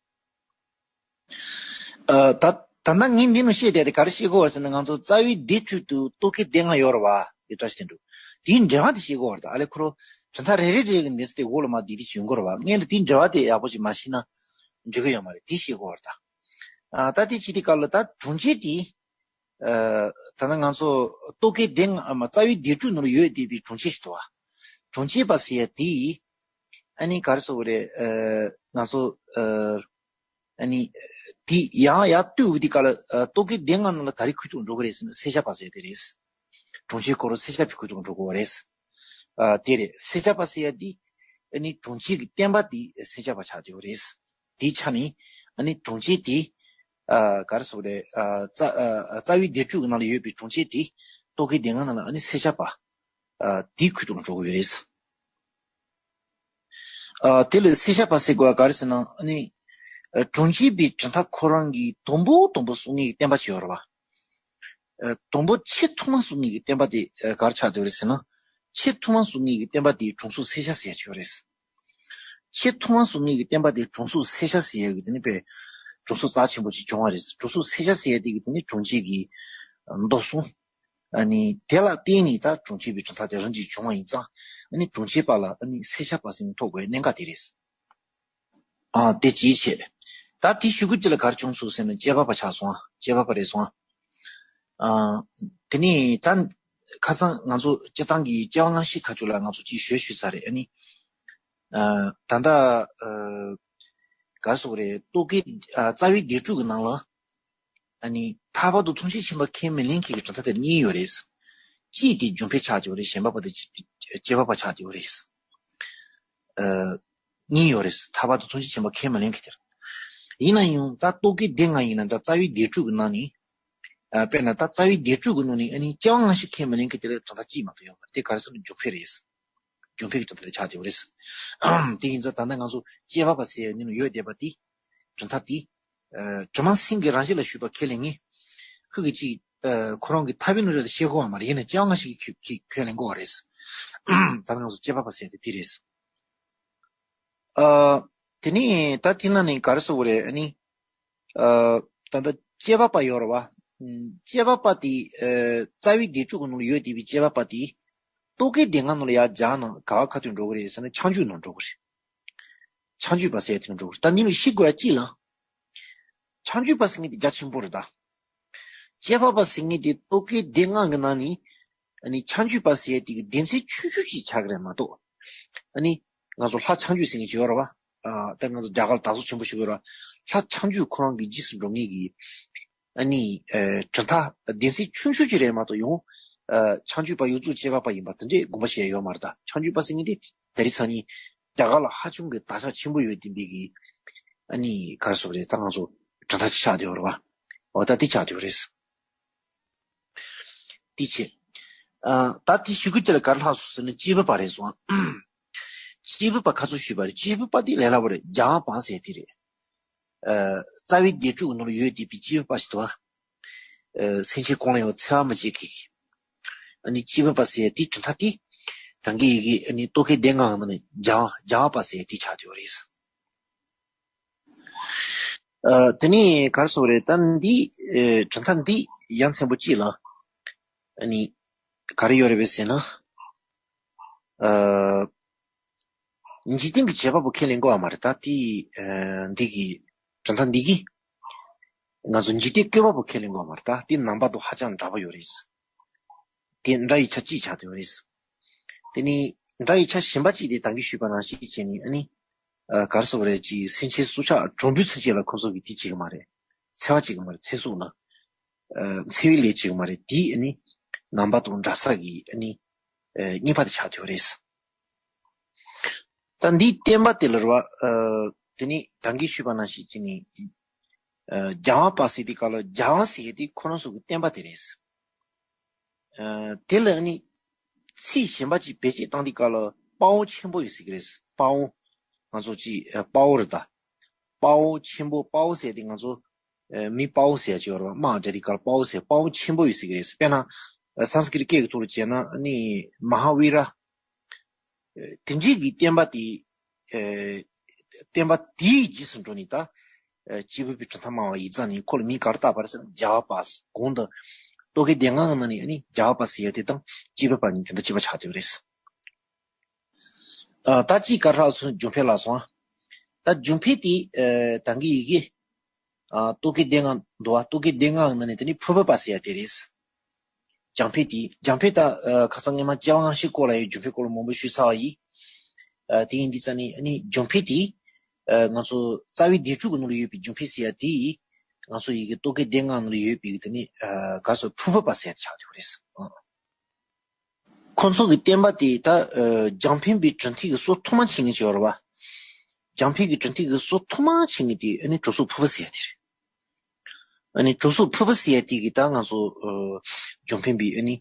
ཨ། ད་ད་ལྟ་ངས་འདི་ནང་བཤད་བསྡད་དེ་ག་རེ་བཤད་དགོས་པ་རེད་ཟེར་ན། ང་ཚོ་རྩ་བའི་སྡེ་དྲུག་ཏུ་རྟོག་གེ་སྡེ་ལྔ་ཡོད་རེད་བ། དེ་བཀྲ་ཤིས་བདེ་འགྲོ། དེའི་འགྲེལ་པ་དེ་བཤད་དགོས་པ་རེད། ད་ཨ་ལས་ཁོ་རང་གྲུབ་མཐའ་རེ་རེ་རེ་གི་འདི་ཚོ་དེ་འོག་ལ་མ་བསྡད་དེ་བྱུང་དགོས་རེད་བ། སྔོན་ལ་དེའི་འགྲེལ་པ་དེ་ཡག་པོ་ཞིག་མ་ཤེས་ན་འགྲིག་གི་ཡོད་མ་རེད། དེ་བཤད་དགོས་པ་རེད་ད། ཨ། ད་དེ་བྱས་དུས་སྐབས་ལ་ད་གྲངས་ཅན་དེ། ཨ། ད་ནི་ང་ཚོ་རྟོག་གེ་སྡེ་ལྔ། ཨ་མ། རྩ་བའི་སྡེ་དྲུག་ནང་ལ་ཡོད་བསྡད་པའི་གྲངས་ཅན་ཞིག་འདུག་བ། གྲངས་ཅན་པ་ཟེར་ཡ་དེ་ཨ་ནི་ག་རེ་ཟེར་དགོས་རེད། ཨ། ང་ཚོ། ཨ། ཨ་ནི་དེ་ཡང་ཡར་བཏུད་འོ་དེ་ག་ལ། ཨ། རྟོག་གེ་སྡེ་ལྔ་ནང་ལ་ག་རེ་ཁུངས་གཏུགས་འགྲོ་གི་རེད་ཟེར་ན། བསལ་བྱ་པ་ཟེར་དེ་རེད། གྲངས་ཅན་ཁོ་རང་བསལ་བྱ་པའི་ཁུངས་གཏུགས་འགྲོ་གི་རེད། ཨ། དེ་རེད། བསལ་བྱ་པ་ཟེར་ཡ་དེ་ཨ་ནི་གྲངས་ཅན་གྱི་བསྟན་པ་དེ་བསལ་བྱ་པ་ཆགས་བསྡད་ཡོད་རེད། དེའི་ཆ་ནས་ཨ་ནི་གྲངས་ཅན་དེ། ཨ། ག་རེ་ཟེར་དགོས་རེད། ཨ། རྩ། ཨ། རྩ་བའི་སྡེ་དྲུག་གི་ནང་ལ་ཡོད་པའི་གྲངས་ཅན་དེ་རྟོག་གེ་སྡེ་ལྔ་ནང་ལ་ཨ་ནི་བསལ་བྱ་པ། ཨ། དེའི་ཁུངས་གཏུགས་ལ་འགྲོ་གི་ཡོད་རེད། ཨ། དེ་ལ་བསལ་བྱ་པ་ཟེར་དགོས་པ་ག་རེ་ཟེར་ན། ཨ་ནི། ཨ། གྲངས་ཅན་པའི་གྲུབ་མཐའ་ཁོ་རང་གི་དང་པོ་དང་པོ་གསུང་མཁན་གྱི་བསྟན་པ་ཅིག་ཡོད་རེད་བ། ཨ། དང་པོ་ཆེས་ཐོག་མ་གསུང་མཁན་གྱི་བསྟན་པ་དེ། ཨ། ག་རེ་ཆགས་བསྡད་ཡོད་རེད་ཟེར་ན། ཆེས་ཐོག་མ་གསུང་མཁན་གྱི་བསྟན་པ་དེ་གྲངས་སུ་བསལ་བྱ་ཟེར་ཡ་ཅིག་ཡོད་རེད། ཆེས་ཐོག་མ་གསུང་མཁན་གྱི་བསྟན་པ་དེ་གྲངས་སུ་བསལ་བྱ་ཟེར་ཡ་གི་དེ་ནི་དཔེ་གྲངས་སུ་རྩ་ཆེན་པོ་ཅིག་བྱུང་བ་རེད། གྲངས་སུ་བསལ་བྱ་ཟེར་ཡ་དེ་གི་དེ་ནི་གྲངས་ཅན་གྱི་མདོ་གསུམ། ཨ་ནི་དེ་ལ་བརྟེན་ནས་ད་གྲངས་ཅན་པའི་གྲུབ་མཐའ་དེ་རང་གིས་བྱུང་བ་ཡིན་ཙང་། ཨ་ནི་གྲངས་ཅན་པ་ལ་ཨ་ནི་བསལ་བྱ་པ་ཟེར་མཁན་ཐོགས་དགོས་གནད་འགག་དེ་རེད། ཨ། དེ་གཅིག་བྱས། ད་དེའི་གཞུག་གུ་དེ་ལ་ག་རེ་བྱུང་སོང་ཟེར་ན། དཔྱད་པ་པ་ཆགས་སོང་། དཔྱད་པ་པ་རེད་སོང་། ཨ། དེ་ནས་ད་ཁ་སང་ང་ཚོ་སྤྱིར་བཏང་གི་དཔྱད་པ་སྔ་ཕྱི་ཁ་ཐུག་ལ་ང་ཚོ་ཅིག་ཞུས་ཞུས་ཚར་རེད། ཨ་ནི། ཨ། ད་ལྟ། ཨ། ག་རེ་ཟེར་དགོས་རེད། རྟོག་གེ། ཨ། རྩ་བའི་སྡེ་དྲུག་གི་ནང་ལ། ཨ་ནི་ལྷག་པར་དུ་མཚོན་བྱེད་ཆེན་པོ་ཁས་མི་ལེན་མཁན་གྱི་གྲུབ་མཐའ་དེ་གཉིས་ཡོད་རེད། གཅིག་དེ་འཇུག་ཕན་ཆགས་ཀྱི་ཡོད་རེད། གཞན་པ་པ་དེ་དཔྱད་པ་པ་ཆགས་ཀྱི་ཡོད་རེད། ཨ། གཉིས་ཡོད་རེད། ལྷག་པར་དུ་མཚོན་བྱེད་ཆེན་པོ་ཁས་མི་ལེན་མཁན་དེ། ཡིན་ན་ཡང་ད་རྟོག་གེ་སྡེ་ལྔ་ཡིན་ན་འདྲ། རྩ་བའི་སྡེ་དྲུག་གི་ནང་ནས། ཨ། དཔེར་ན་ད་རྩ་བའི་སྡེ་དྲུག་གི་ནང་ནས་ཨ་ནི་དཔྱད་པ་སྔ་ཕྱི་ཁས་མི་ལེན་མཁན་དེ་ལ་གྲུབ་མཐའ་གཅིག་མ་གཏོགས་ཡོད་མ་རེད། དེ་ག་རེ་ཟེར་ན་འཇུག་ཕན་རེད། འཇུག་ཕན་གྱི་གྲུབ་མཐའ་དེ་ཆགས་བསྡད་ཡོད་རེད། དེ་ཡིན་ཙང་ད་ལྟ་ང་ཚོ་དཔྱད་པ་པ་ཟེར་ཡ་ནི་ཡོད་བསྡད་པ་དེ། གྲུབ་མཐའ་དེ། ཨ། དྲི་མ་སེང་གེ་རང་བཞིན་ལ་ཞུགས་པ་ཁས་ལེན་མཁན། ཁོ་གིས་ཅིག་ཨ། ཁོ་རང་གི་ཐག་པའི་ནང་རེད་ལ་བཤད་དགོས་པ་མ་རེད། ཡིན་ན་དཔྱད་པ་སྔ་ཕྱི་གིས་ཁས་ཁས་ཁས་ལེན་དགོས་པ་རེད། ད་ང་ཚོ་དཔྱད་པ་པ་ཟེར་ཡ་དེ་དེ་རེད། ཨ། དེ་ནས་ད་དེ་ནང་ནས་ག་རེ་ཟེར་དགོས་རེད། ཨ་ནི། ཨ། ད་ལྟ་དཔྱད་པ་པ་ཡོད་རེད་བ། ཨ། དཔྱད་པ་པ་དེ། ཨ། རྩ་བའི་སྡེ་དྲུག་གི་ནང་ལ་ཡོད་བསྡད་པའི་དཔྱད་པ་པ་དེ། རྟོག་གེ་སྡེ་ལྔ་ནང་ལ་ཡར་སྦྱངས་ན་ག་བ་ཁ་ཐུག་འགྲོ་གི་རེད་ཟེར་ན། ཁྱབ་འཇུག་ནང་འགྲོ་གི་རེད། ཁྱབ་འཇུག་པ་ཟེར་ཡ་དེ་ནང་འགྲོ་གི་རེད། ད་འདི་ནས་ཤེས་དགོས་ཡ་གཅིག་ལ། ཁྱབ་འཇུག་པ་ཟེར་མཁན་དེ་རྒྱ་ཆེན་པོ་རེད་ད། དཔྱད་པ་པ་ཟེར་མཁན་དེ་རྟོག་གེ་སྡེ་ལྔ་གི་ནང་ནས། ཨ་ནི་ཁྱབ་འཇུག་པ་ཟེར་ཡ་དེ་གི་སྡེ་ཚན་ཆུང་ཆུང་ཅིག་ཆགས་ཀྱི་རེད་མ་གཏོགས། ཨ་ནི་ང་ཚོ་ལྷ་ཁྱབ་འཇུག་ཟེར་མཁན་ཅིག་ཡོད་རེད་བ། ཨ། ད་ང་ཚོ་རྒྱ་གར་ལ་དར་སྲོལ་ཆེན་པོ་ཞིག་ཡོད་རེད། ལྷ་ཁྱབ་འཇུག་ཁོ་རང་གི་རྗེས་སུ་འགྲོ་མཁན་གྱི། ཨ་ནི། ཨ། གྲུབ་མཐའ་སྡེ་ཚན་ཆུང་ཆུང་ཅིག་རེད་མ་གཏོགས། ཡང་། ཨ། ཁྱབ་འཇུག་པ་ཡོངས་རྫོགས་དཔྱད་པ་པ་ཡིན་པ་དེ་འདྲའི་དགོངས་པ་བཞེས་ཡ་ཡོད་མ་རེད་ད། ཁྱབ་འཇུག་པ་ཟེར་མཁན་དེ་ད་རེས་ཚ་ནི་རྒྱ་གར་ལ་ཧ་ཅང་གི་དར་ཆ་ཆེན་པོ་ཡོད་བསྡད་པའི་གི། ཨ་ནི་ག་རེ་ཟེར་དགོས་རེད། ད་ང་ཚོ་གྲུབ་མཐའ་ཅིག་ཆགས་བསྡད་ཡོད་རེད་བ། འོ་ད་དེ་ཆགས་བསྡད་ཡོད་རེད། དེ་བྱས། ཨ། ད་དེ་གཞུག་གུ་དེ་ལ་ག་རེ་ལྷག་སོང་ཟེར་ན། དཔྱད་པ་པ་རེད་སོང་། དཔྱད་པ་པ་ཁ་སང་ཞུས་པ་རེད། དཔྱད་པ་པ་དེ་ལས་སླ་པོ་རེད། རྒྱལ་བ་པ་ཟེར་དེ་རེད། ཨ། རྩ་བའི་སྡེ་དྲུག་གི་ནང་ལ་ཡོད་བསྡད་པའི་དཔྱད་པ་པ་ཞིག་འདུག་ཨ། སེམས་ཅན་གང་ལ་ཡང་འཚེ་བ་མི་བྱེད་མཁན་གྱི། ཨ་ནི་དཔྱད་པ་པ་ཟེར་དེའི་གྲུབ་མཐའ་དེ། ད་གིན་ཡི་གེ་ཨ་ནི་རྟོག་གེ་སྡེ་ལྔ་ནང་ནས་རྒྱལ་བ་རྒྱལ་བ་པ་ཟེར་དེ་ཆགས་བསྡད་ཡོད་རེད། ཨ། དེ་ནས་ག་རེ་ཟེར་དགོས་རེད། ད་འདི། ཨ། གྲུབ་མཐའ་འདི་ཡ་མཚན་པོ་གཅིག་ལ། ཨ་ནི་ག་རེ་ཡོད་རེད་པས་ཟེར་ན། ཨ། འཇིག་རྟེན་གྱི་བྱེད་པ་པོ་ཁས་ལེན་དགོས་པ་མ་རེད་ད། དེ། ཨ། འདི་གི་གྲུབ་མཐའ་འདི་གིས་ང་ཚོ་འཇིག་རྟེན་བཀོད་པ་པོ་ཁས་ལེན་དགོས་པ་མ་རེད་ད། དེ་ནང་པ་དང་ཧ་ཅང་འདྲ་པོ་ཡོད་རེད། དེ་སྒྲ་ཡི་ཆ་གཅིག་ཆགས་བསྡད་ཡོད་རེད། དེ་ནས་སྒྲ་ཡི་ཆ་གཞན་པ་གཅིག་དེ་ད་གིན་ཞུས་པ་ནང་བཞིན་བྱས་ནས། ཨ་ནི་ ཨ་ག་རེ་ཟེར་དགོས་རེད། ཅིག་སེམས་ཅན་སྲོག་ཆགས་གྲུམ་བུའི་ཚུན་ཆད་ལ་ཁོ་ཚོ་གིས་དེ་བྱེད་ཀྱི་མ་རེད། འཚེ་བ་བྱེད་ཀྱི་མ་རེད། ཚེ་སྲོག་ལ་ཨ་འཚེ་བའི་ལས་བྱེད་ཀྱི་མ་རེད། དེ་ཨ་ནི་ནང་པ་དང་འདྲ་ས་གི་ཨ་ནི་ཨ་གཉིས་པ་དེ་ཆགས་བསྡད་ཡོད་རེད། ད་འདིའི་བསྟན་པ་དེ་ལ་རེད་བ། ཨ་དེ་ནི་ད་གིན་ཞུས་པ་ནང་བཞིན་ཅིག་ནི་ཨ་རྒྱལ་བ་པ་ཟེར་དེ་ག་ལ། རྒྱལ་བ་ཟེར་ཡས་དེ་ཁོ་རང་ཚོ་གི་བསྟན་པ་དེ་རེད། ཨ་དེ་ལ་ནི་ཚིག་གཞན་པ་ཅིག་བེད་སྤྱོད་བཏང་དུས་སྐབས་ལ་དཔའ་བོ་ཆེན་པོ་ཡོད་ཟེར་གི་རེད། དཔའ་བོ། ང་ཚོ་ཅིག་ཨ་དཔའ་བོ་རེད་ད། དཔའ་བོ་ཆེན་པོ། དཔའ་བོ་ཟེར་དེ་ང་ཚོ་ཨ་མི་དཔའ་བོ་ཟེར་ཡ་ཅིག་ཡོད་རེད་བ། དམག་རྒྱག་དུས་སྐབས་ལ་དཔའ་བོ་ཟེར། དཔའ་བོ་ཆེན་པོ་ཡོད་ཟེར་གི་རེད། དཔེར་ན་ཨ་སཾ་སྐྲྀཏ་སྐད་ཀྱི་ཐོག་ལ་བྱས་ན་ཨ་ནི་མ་ཧཱ་བི་ར། ཨ་དེ་འདྲའི་གི་བསྟན་པ་དེ། ཨ་བསྟན་པ་དེའི་རྗེས་སུ་འགྲོ་ནས་ད། ཨ་སྐྱེས་བུ་པའི་གྲུབ་མཐའ་སྨྲ་བ་ཡིག་རྩ་ནས་ཁོ་ལ་མིང་ག་རེ་བཏགས་པ་རེད་ཟེར་ན་རྒྱལ་བ་པ་ཟེར། གོང་དུ་རྟོག་གེ་སྡེ་ལྔ་གི་ནང་ནས་ཨ་ནི་རྒྱལ་བ་པ་ཟེར་ཡ་དེ་དང་སྐྱེས་བུ་པ་གཉིས་དེ་འདྲ་གཅིག་པ་ཆགས་བསྡད་ཡོད་རེད། ཨ་ད་གཅིག་ག་རེ་ལབ་སོང་། འབྱུང་འཕེལ་ལབ་སོང་ཨ། ད་འབྱུང་འཕེལ་དེ་ཨ་ད་གིན་ཡི་གེ་ཨ་རྟོག་གེ་སྡེ་ལྔ་འདུག་བ། རྟོག་གེ་སྡེ་ལྔ་གི་ནང་ནས་དེ་ནི་ཕུར་བུ་པ་ཟེར་ཡ་དེ་རེད། རྒྱང་འཕེལ་དེ། རྒྱང་འཕེལ་ད་ཨ་ཁ་སང་སྔོན་མ་སྐྱེ་བ་སྔ་ཕྱི་སྐོར་ལ་ཡང་འབྱུང་འཕེལ་སྐོར་ལ་མང་པོ་ཞུས་ཚར་བ་ཡིན། ཨ་དེ་ཡིན་དུས་ཙང་ནི་ཨ་ནི་འབྱུང་འཕེལ་དེ་ཨ་ང་ཚོ་རྩ་བའི་སྡེ་དྲུག་གི་ནང་ལ་ཡོད་པའི་འབྱུང་འཕེལ་ཟེར་ཡ་དེ་ང་ཚོ་ཡི་གེ་རྟོག་གེ་སྡེ་ལྔ་ནང་ལ་ཡོད་པའི་དེ་ནི་ཨ་ག་རེ་ཟེར། ཕུར་བུ་པ་ཟེར་ཡ་དེ་ཆགས་བསྡད་ཡོད་རེད། ཨ། ཁོ་ཚོ་གི་བསྟན་པ་དེ་ད་ཨ་རྒྱང་འཕེན་པའི་གྲུབ་མཐའ་གི་སྲོལ་ཐོག་མ་འཆད་མཁན་ཅིག་ཡོད་རེད་བ། རྒྱང་འཕེན་གྱི་གྲུབ་མཐའ་གི་སྲོལ་ཐོག་མ་འཆད་མཁན་དེ་ཨ་ནི་གྲོང་གསུབ་ཕུར་བུ་ཟེར་ཡ་དེ་རེད། ཨ་ནི་གྲོང་གསུབ་ཕུར་བུ་ཟེར་ཡ་དེ་གིས་ད་ང་ཚོ་ཨ་རྒྱང་འཕེན་པའི་ཨ་ནི་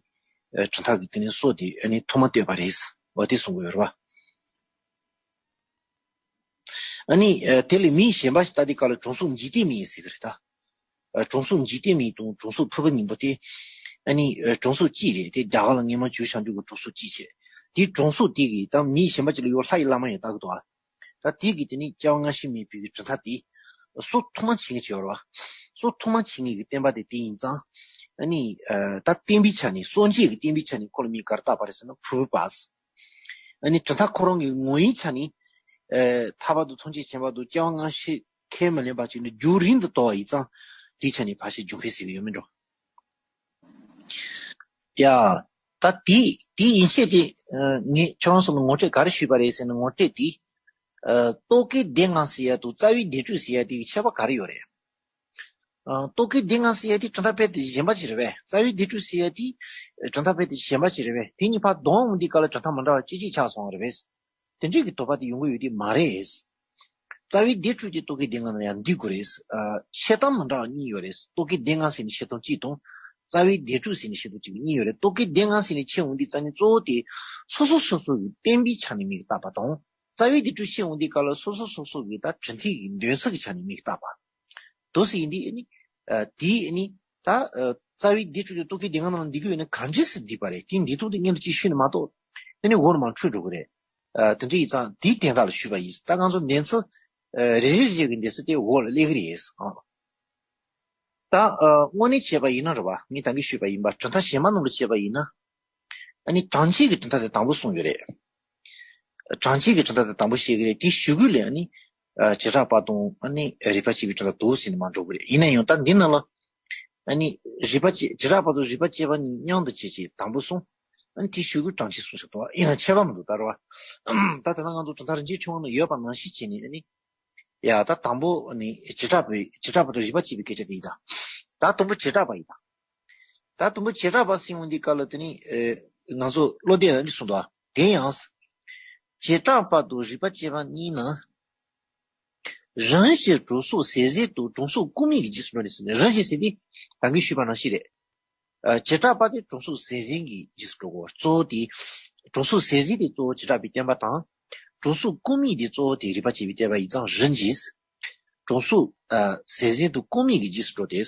ཨ་གྲུབ་མཐའ་གི་དེ་ནི་སྲོལ་དེ་ཨ་ནི་ཐོག་མ་བཏོད་པ་རེད། འོ་དེ་གསུང་གི་ཡོད་རེད་བ། ཨ་ནི་ཨ་དེ་ལས་མིང་གཞན་པ་ཞིག་བཏགས་དུས་སྐབས་ལ་གྲོང་གསུབ་འཇིག་རྟེན་མིན་ཟེར་གི་རེད་ད། ཨ་གྲོང་གསུབ་འཇིག་རྟེན་མིན་དང་གྲོང་གསུབ་ཕུར་བུ་གཉིས་པོ་དེ་ཨ་ནི་ཨ་གྲོང་གསུབ་གཅིག་རེད། དེ་རྒྱ་གར་ལ་སྔོན་མ་ཇོ་བོ་ཞང་ཆེན་གྱི་གྲོང་གསུབ་གཅིག་བྱས། དེ་གྲོང་གསུབ་དེ་གིས་ད་མིང་གཞན་པ་ཅིག་ལ་ཡོད། ལྷ་ཡི་བླ་མ་ཡང་བཏགས་གི་འདུག་ཨ། ད་དེ་གིས་དེ་ནི་སྐྱེ་བ་སྔ་ཕྱི་མེད་པའི་གྲུབ་མཐའ་དེ་སྲོལ་ཐོག་མ་འཆད་མཁན་ཅིག་ཡོད་རེད་བ། སྲོལ་ཐོག་མ་འཆད་མཁན་གྱི་བསྟན་པ་དེ་དེ་ཡིན་ཙང་། ཨ་ནི་ཨ་ད་བསྟན་པའི་ཆ་ནས། སངས་རྒྱས་ཀྱི་བསྟན་པའི་ཆ་ནས་ཁོ་ལ་མིང་ག་རེ་བཏགས་པ་རེད་ཟེར་ན་ཕུར་བུ་པ་ཟེར། ཨ་ནི་གྲུབ་མཐའ་ཁོ་རང་གི་ངོ་བོའི་ཆ་ནས་ཨ་ཐར་པ་དང་ཐམས་ཅད་མཁྱེན་པ་དང་སྐྱེ་བ་སྔ་ཕྱི་ཁས་མི་ལེན་པ་ཅིག་ནི་རྒྱུན་རིང་དུ་དོར་བ་ཡིན་ཙང་། དེའི་ཆ་ནས་ཕལ་ཆེར་འབྱུང་འཕེལ་ཟེར་གི་ཡོད་མེད་འགྲོ། ཡ། ད་དེ་དེ་ཡིན་ཚད་དེ་ཨ་ངས་ཁྱོད་རང་ཚོ་ལ་ངོ་སྤྲོད་ག་རེ་ཞུས་པ་རེད་ཟེར་ན། ངོ་སྤྲོད་དེ་ཨ་རྟོག་གེ་སྡེ་ལྔ་ཟེར་ཡ་དང་རྩ་བའི་སྡེ་དྲུག་ཟེར་ཡ་དེ་གི་ཁྱད་པར་ག་རེ་ཡོད་རེད། ཨ་རྟོག་གེ་སྡེ་ལྔ་ཟེར་ཡ་དེ་གྲུབ་མཐའ་རྦད་དེ་གཞན་པ་ཅིག་རེད་པས། རྩ་བའི་སྡེ་དྲུག་ཟེར་ཡ་དེ་གྲུབ་མཐའ་རྦད་དེ་གཞན་པ་ཅིག་རེད་པས། དེ་གཉིས་ཕར་བསྡོམས་ཡོང་དུས་སྐབས་ལ་གྲུབ་མཐའ་མི་འདྲ་བ་ཅིག་ཅིག་ཆགས་སོང་བ་རེད་པས། དེ་འདྲའི་གི་དོགས་པ་དེ་ཡོང་གི་ཡོད་དེ་མ་རེད། རྩ་བའི་སྡེ་དྲུག་དེ་རྟོག་གེ་སྡེ་ལྔ་ནང་ཡང་འདུས་དགོས་རེད། ཨ་འཆད་སྟངས་མི་འདྲ་བ་གཉིས་ཡོད་རེད། རྟོག་གེ་སྡེ་ལྔ་ཟེར་ནས་འཆད་སྟངས་གཅིག་དང་། རྩ་བའི་སྡེ་དྲུག་ཟེར་ནས་འཆད་སྟངས་གཅིག་གཉིས་ཡོད་རེད། རྟོག་གེ་སྡེ་ལྔ་ཟེར་ནས་འཆད་འོང་དུས་ཙང་ནི་གཙོ་བོ་དེ་སོ་སོ་སོ་སོ་གི་བསྟན་པའི་ཆ་ནས་མིང་བཏགས་པ་དང་། རྩ་བའི་སྡེ་དྲུག་འཆད་འོང་དུས་སྐབས་ལ་སོ་སོ་སོ་སོ་གི་ད་གྲུབ་མཐའི་གི་འདོད་ཚུལ་གྱི་ཆ་ནས་མིང་བཏགས་པ། དོ་ཟེར་ཡིན་དུས་ཨ་ནི། ཨ་དེ་ཨ་ནི། ད་ཨ་རྩ་བའི་སྡེ་དྲུག་དེ་རྟོག་གེ་སྡེ་ལྔ་ནང་འདུས་ཀྱི་ཡོད་ན་ག་འདྲས་སེ་འདུས་པ་རེད། དེ་འདུས་ཐོག་དེ་སྔོན་དུ་ཅིག་ཞུས་ནས་མ་གཏོགས། དེ་ནི་འོག་ནས་མར་འཕྲོས་འགྲོ་གི་རེད། ཨ་དེ་འདྲ་ཡིན་ཙང་དེའི་དོན་དག་ལ་ཞུས་པ་ཡིན། ད་ང་ཚོ་འདོད་ཚུལ་ཨ་རེ་རེ་རེ་རེ་གི་འདོད་ཚུལ་དེ་འོག་ལ་སླེབས་ཀྱི་རེད། ཨ་ད་ཨ་དངོས་གནས་བྱས་པ་ཡིན་ན་རེད་བ། ངས་ད་གིན་ཞུས་པ་ཡིན་པ། གྲུབ་མཐའ་གཞན་པ་ནང་ལ་བྱས་པ་ཡིན་ན། ཨ་ནི་གྲངས་ཅན་གྱི་གྲུབ་མཐའ་དེ་དང་པོ་གསུངས་ཡོད་རེད། གྲངས་ཅན་གྱི་གྲུབ་མཐའ་དེ་དང་པོ་བཤད་ཀྱི་རེད། དེའི་གཞུག་གུ་ལ་ཨ་ནི་ཨ་བྱེ་བྲག་པ་དང་ཨ་ནི་རིགས་པ་བཅས་པའི་གྲུབ་མཐའ་འདུག་ཟེར་ནས་མར་འགྲོ་གི་རེད། ཡིན་ན་ཡང་ད་འདི་ནང་ལ་ཨ་ནི་རིགས་པ་བཅས། བྱེ་བྲག་པ་དང་རིགས་པ་བཅས་པ་གཉིས་མཉམ་དུ་བྱས་བྱས་དང་པོ་གསུངས། ཨ་ནི་དེའི་གཞུག་གུ་གྲངས་ཅན་གསུངས་ཤག་འདུག་ཡིན་ན་ཁྱད་པར་མི་འདུག་ད་རེད་བ། ད་ད་ལྟ་ང་ཚོ་གྲུབ་མཐའ་རིན་ཆེན་ཕྲེང་བ་ནང་ཡོད་པ་ནང་བཞིན་བྱས་ནས་ཨ་ནི། ཡ་ད་དང་པོ་ཨ་ནི་བྱེ་བྲག་པའི། བྱེ་བྲག་པ་དང་རིགས་པ་བཅས་པའི་སྐད་ཆ་དེ་ཡིན་ད། ད་དང་པོ་བྱེ་བྲག་པ་ཡིན་ད། ད་དང་པོ་བྱེ་བྲག་པ་ཟེར་འོང་དུས་སྐབས་ལ་དེ་ནི་ཨེ་ང་ཚོ་བློ་གཏད་ཡང་འདི་གསུངས་འདུག་དེ་ཡང་། བྱེ་བྲག་པ་དང་རིགས་པ་བཅས་པ་གཉིས་ནི། རིམ་བཞིན་གྲོང་གསུབ་ཟས་གཟན་དང་གྲོང་གསུབ་ཀུན་མིད་ཀྱི་རྗེས་སུ་འགྲོ་ནས་ཟེར་ནས། རིམ་བཞིན་ཟེར་དེ་ད་གིན་ཞུས་པ་ནང་བཞིན་རེད། ཨ་བྱེ་བྲག་པ་དེ་གྲོང་གསུབ་ཟས་གཟན་གྱི་རྗེས་སུ་འགྲོ་དགོས། གཙོ་བོ་དེ་གྲོང་གསུབ་ཟས་གཟན་དེ་གཙོ་བོ་བྱེ་བྲག་པའི་བསྟན་པ་དང་། གྲོང་གསུབ་ཀུན་མིད་དེ་གཙོ་བོ་དེ་རིགས་པ་བཅས་པའི་བསྟན་པ་ཡིན་ཙང་། རིམ་བཞིན་གྲོང་གསུབ་ཨ་ཟས་གཟན་དང་ཀུན་མིད་ཀྱི་རྗེས་སུ་འགྲོ་སྟེ།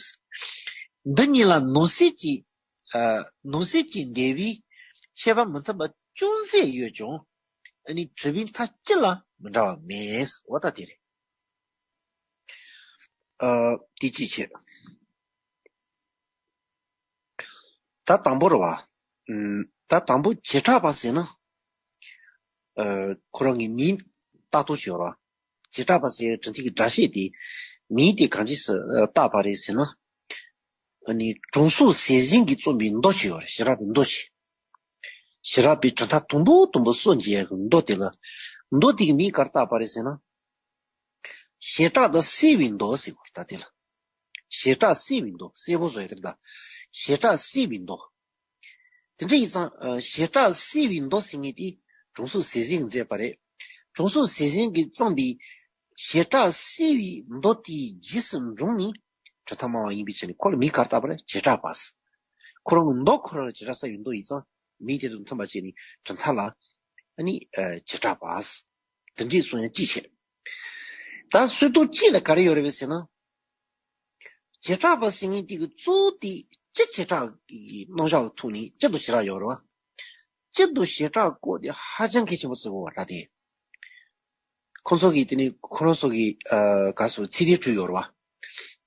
འདི་གཉིས་ལ་ནང་གསེས་ཀྱི་ཨ་ནང་གསེས་ཀྱི་འདས་པའི་ཁྱད་པར་མི་མཐུན་པ་ཅུང་ཟད་ཡོད་ཀྱང་། ཨ་ནི་གྲུབ་པའི་མཐའ་སྤྱི་ལ་མི་འདྲ་བ་མེད། འོ་ད་དེ་རེད། ཨ་དེ་གཅིག་བྱས། ད་དང་པོ་རེད་བ། ཨུམ། ད་དང་པོ་བྱེ་བྲག་པ་ཟེར་ན། ཨ་ཁོ་རང་གི་མིང་བཏགས་ཐོག་བྱས་པ་རེད་བ། བྱེ་བྲག་པ་ཟེར་དྲི་མཐུན་གྱི་སྒྲ་བཤད་དེ་མིང་དེ་གང་ཅི་སུ་བཏགས་པ་རེད་ཟེར་ན། ཨ་ནི་གྲོང་གསུབ་ཟས་གཟན་གྱིས་རྩོམ་པའི་མདོ་ཅིག་ཡོད་རེད། ཤེས་རབ་པའི་མདོ་ཅིག་ཤེས་རབ་པའི་གྲུབ་མཐའ་དང་པོ་དང་པོ་སྲོལ་འབྱེད་ཡག་གི་མདོ་དེ་ལ། མདོ་དེ་གི་མིང་ག་རེ་བཏགས་པ་རེད་ཟེར་ན། བྱེ་བྲག་ཏུ་གསལ་བའི་མདོ་ཟེར་བ་ད་དེ་ལ། བྱེ་བྲག་གསལ་བའི་མདོ། གསལ་པོ་བཟོ་ཡ་དེ་རེད་ད། བྱེ་བྲག་གསལ་བའི་མདོ། དེ་འདྲ་ཡིན་ཙང་། ཨ། བྱེ་བྲག་གསལ་བའི་མདོ་ཟེར་མཁན་དེ་དྲང་སྲོང་ཟས་གཟན་གྱིས་མཛད་པ་རེད། དྲང་སྲོང་ཟས་གཟན་གྱིས་བརྩམས་པའི་བྱེ་བྲག་གསལ་བའི་མདོ་དེའི་རྗེས་སུ་འབྲངས་ནས་གྲུབ་མཐའ་སྨྲ་བ་ཡིན་པའི་ཆ་ནས་ཁོ་ལ་མིང་ག་རེ་བཏགས་པ་རེད། བྱེ་བྲག་པ་ཟེར། ཁོ་རང་གི་མདོ་ཁོ་རང་ལ་བྱེ་བྲག་གསལ་བའི་མདོ་ཡིན་ཙང་མིང་དེ་དང་མཐུན་པ་བྱས་ནས་གྲུབ་མཐའ་ལ། ཨ་ནི། ཨ། བྱེ་བྲག་པ་ཟེར། དེ་འདྲས་གསུང་ཡ་ཅིག་བྱས། ད་སྲོལ་གཏོད་སྤྱི་ལ་ག་རེ་ཡོད་རེད་པས་ཟེར་ན། བྱེ་བྲག་པ་ཟེར་མཁན་དེ་གི་གཙོ་བོ་དེ་སྤྱི་བྱེ་བྲག་གི་རྣམ་གཞག་གི་ཐོག་ནས་སྤྱི་དང་བྱེ་བྲག་ཡོད་རེད་བ། སྤྱི་དང་བྱེ་བྲག་སྐོར་དེ་ཧ་ཅང་གལ་ཆེན་པོ་བརྩི་དགོས་པ་ད་དེ། ཁོང་ཚོ་གིས་དེ་ནི་ཁོ་རང་ཚོ་གིས། ཨ། ག་རེ་ཟེར། ཚིག་དོན་བྲིས་ཡོད་རེད་བ།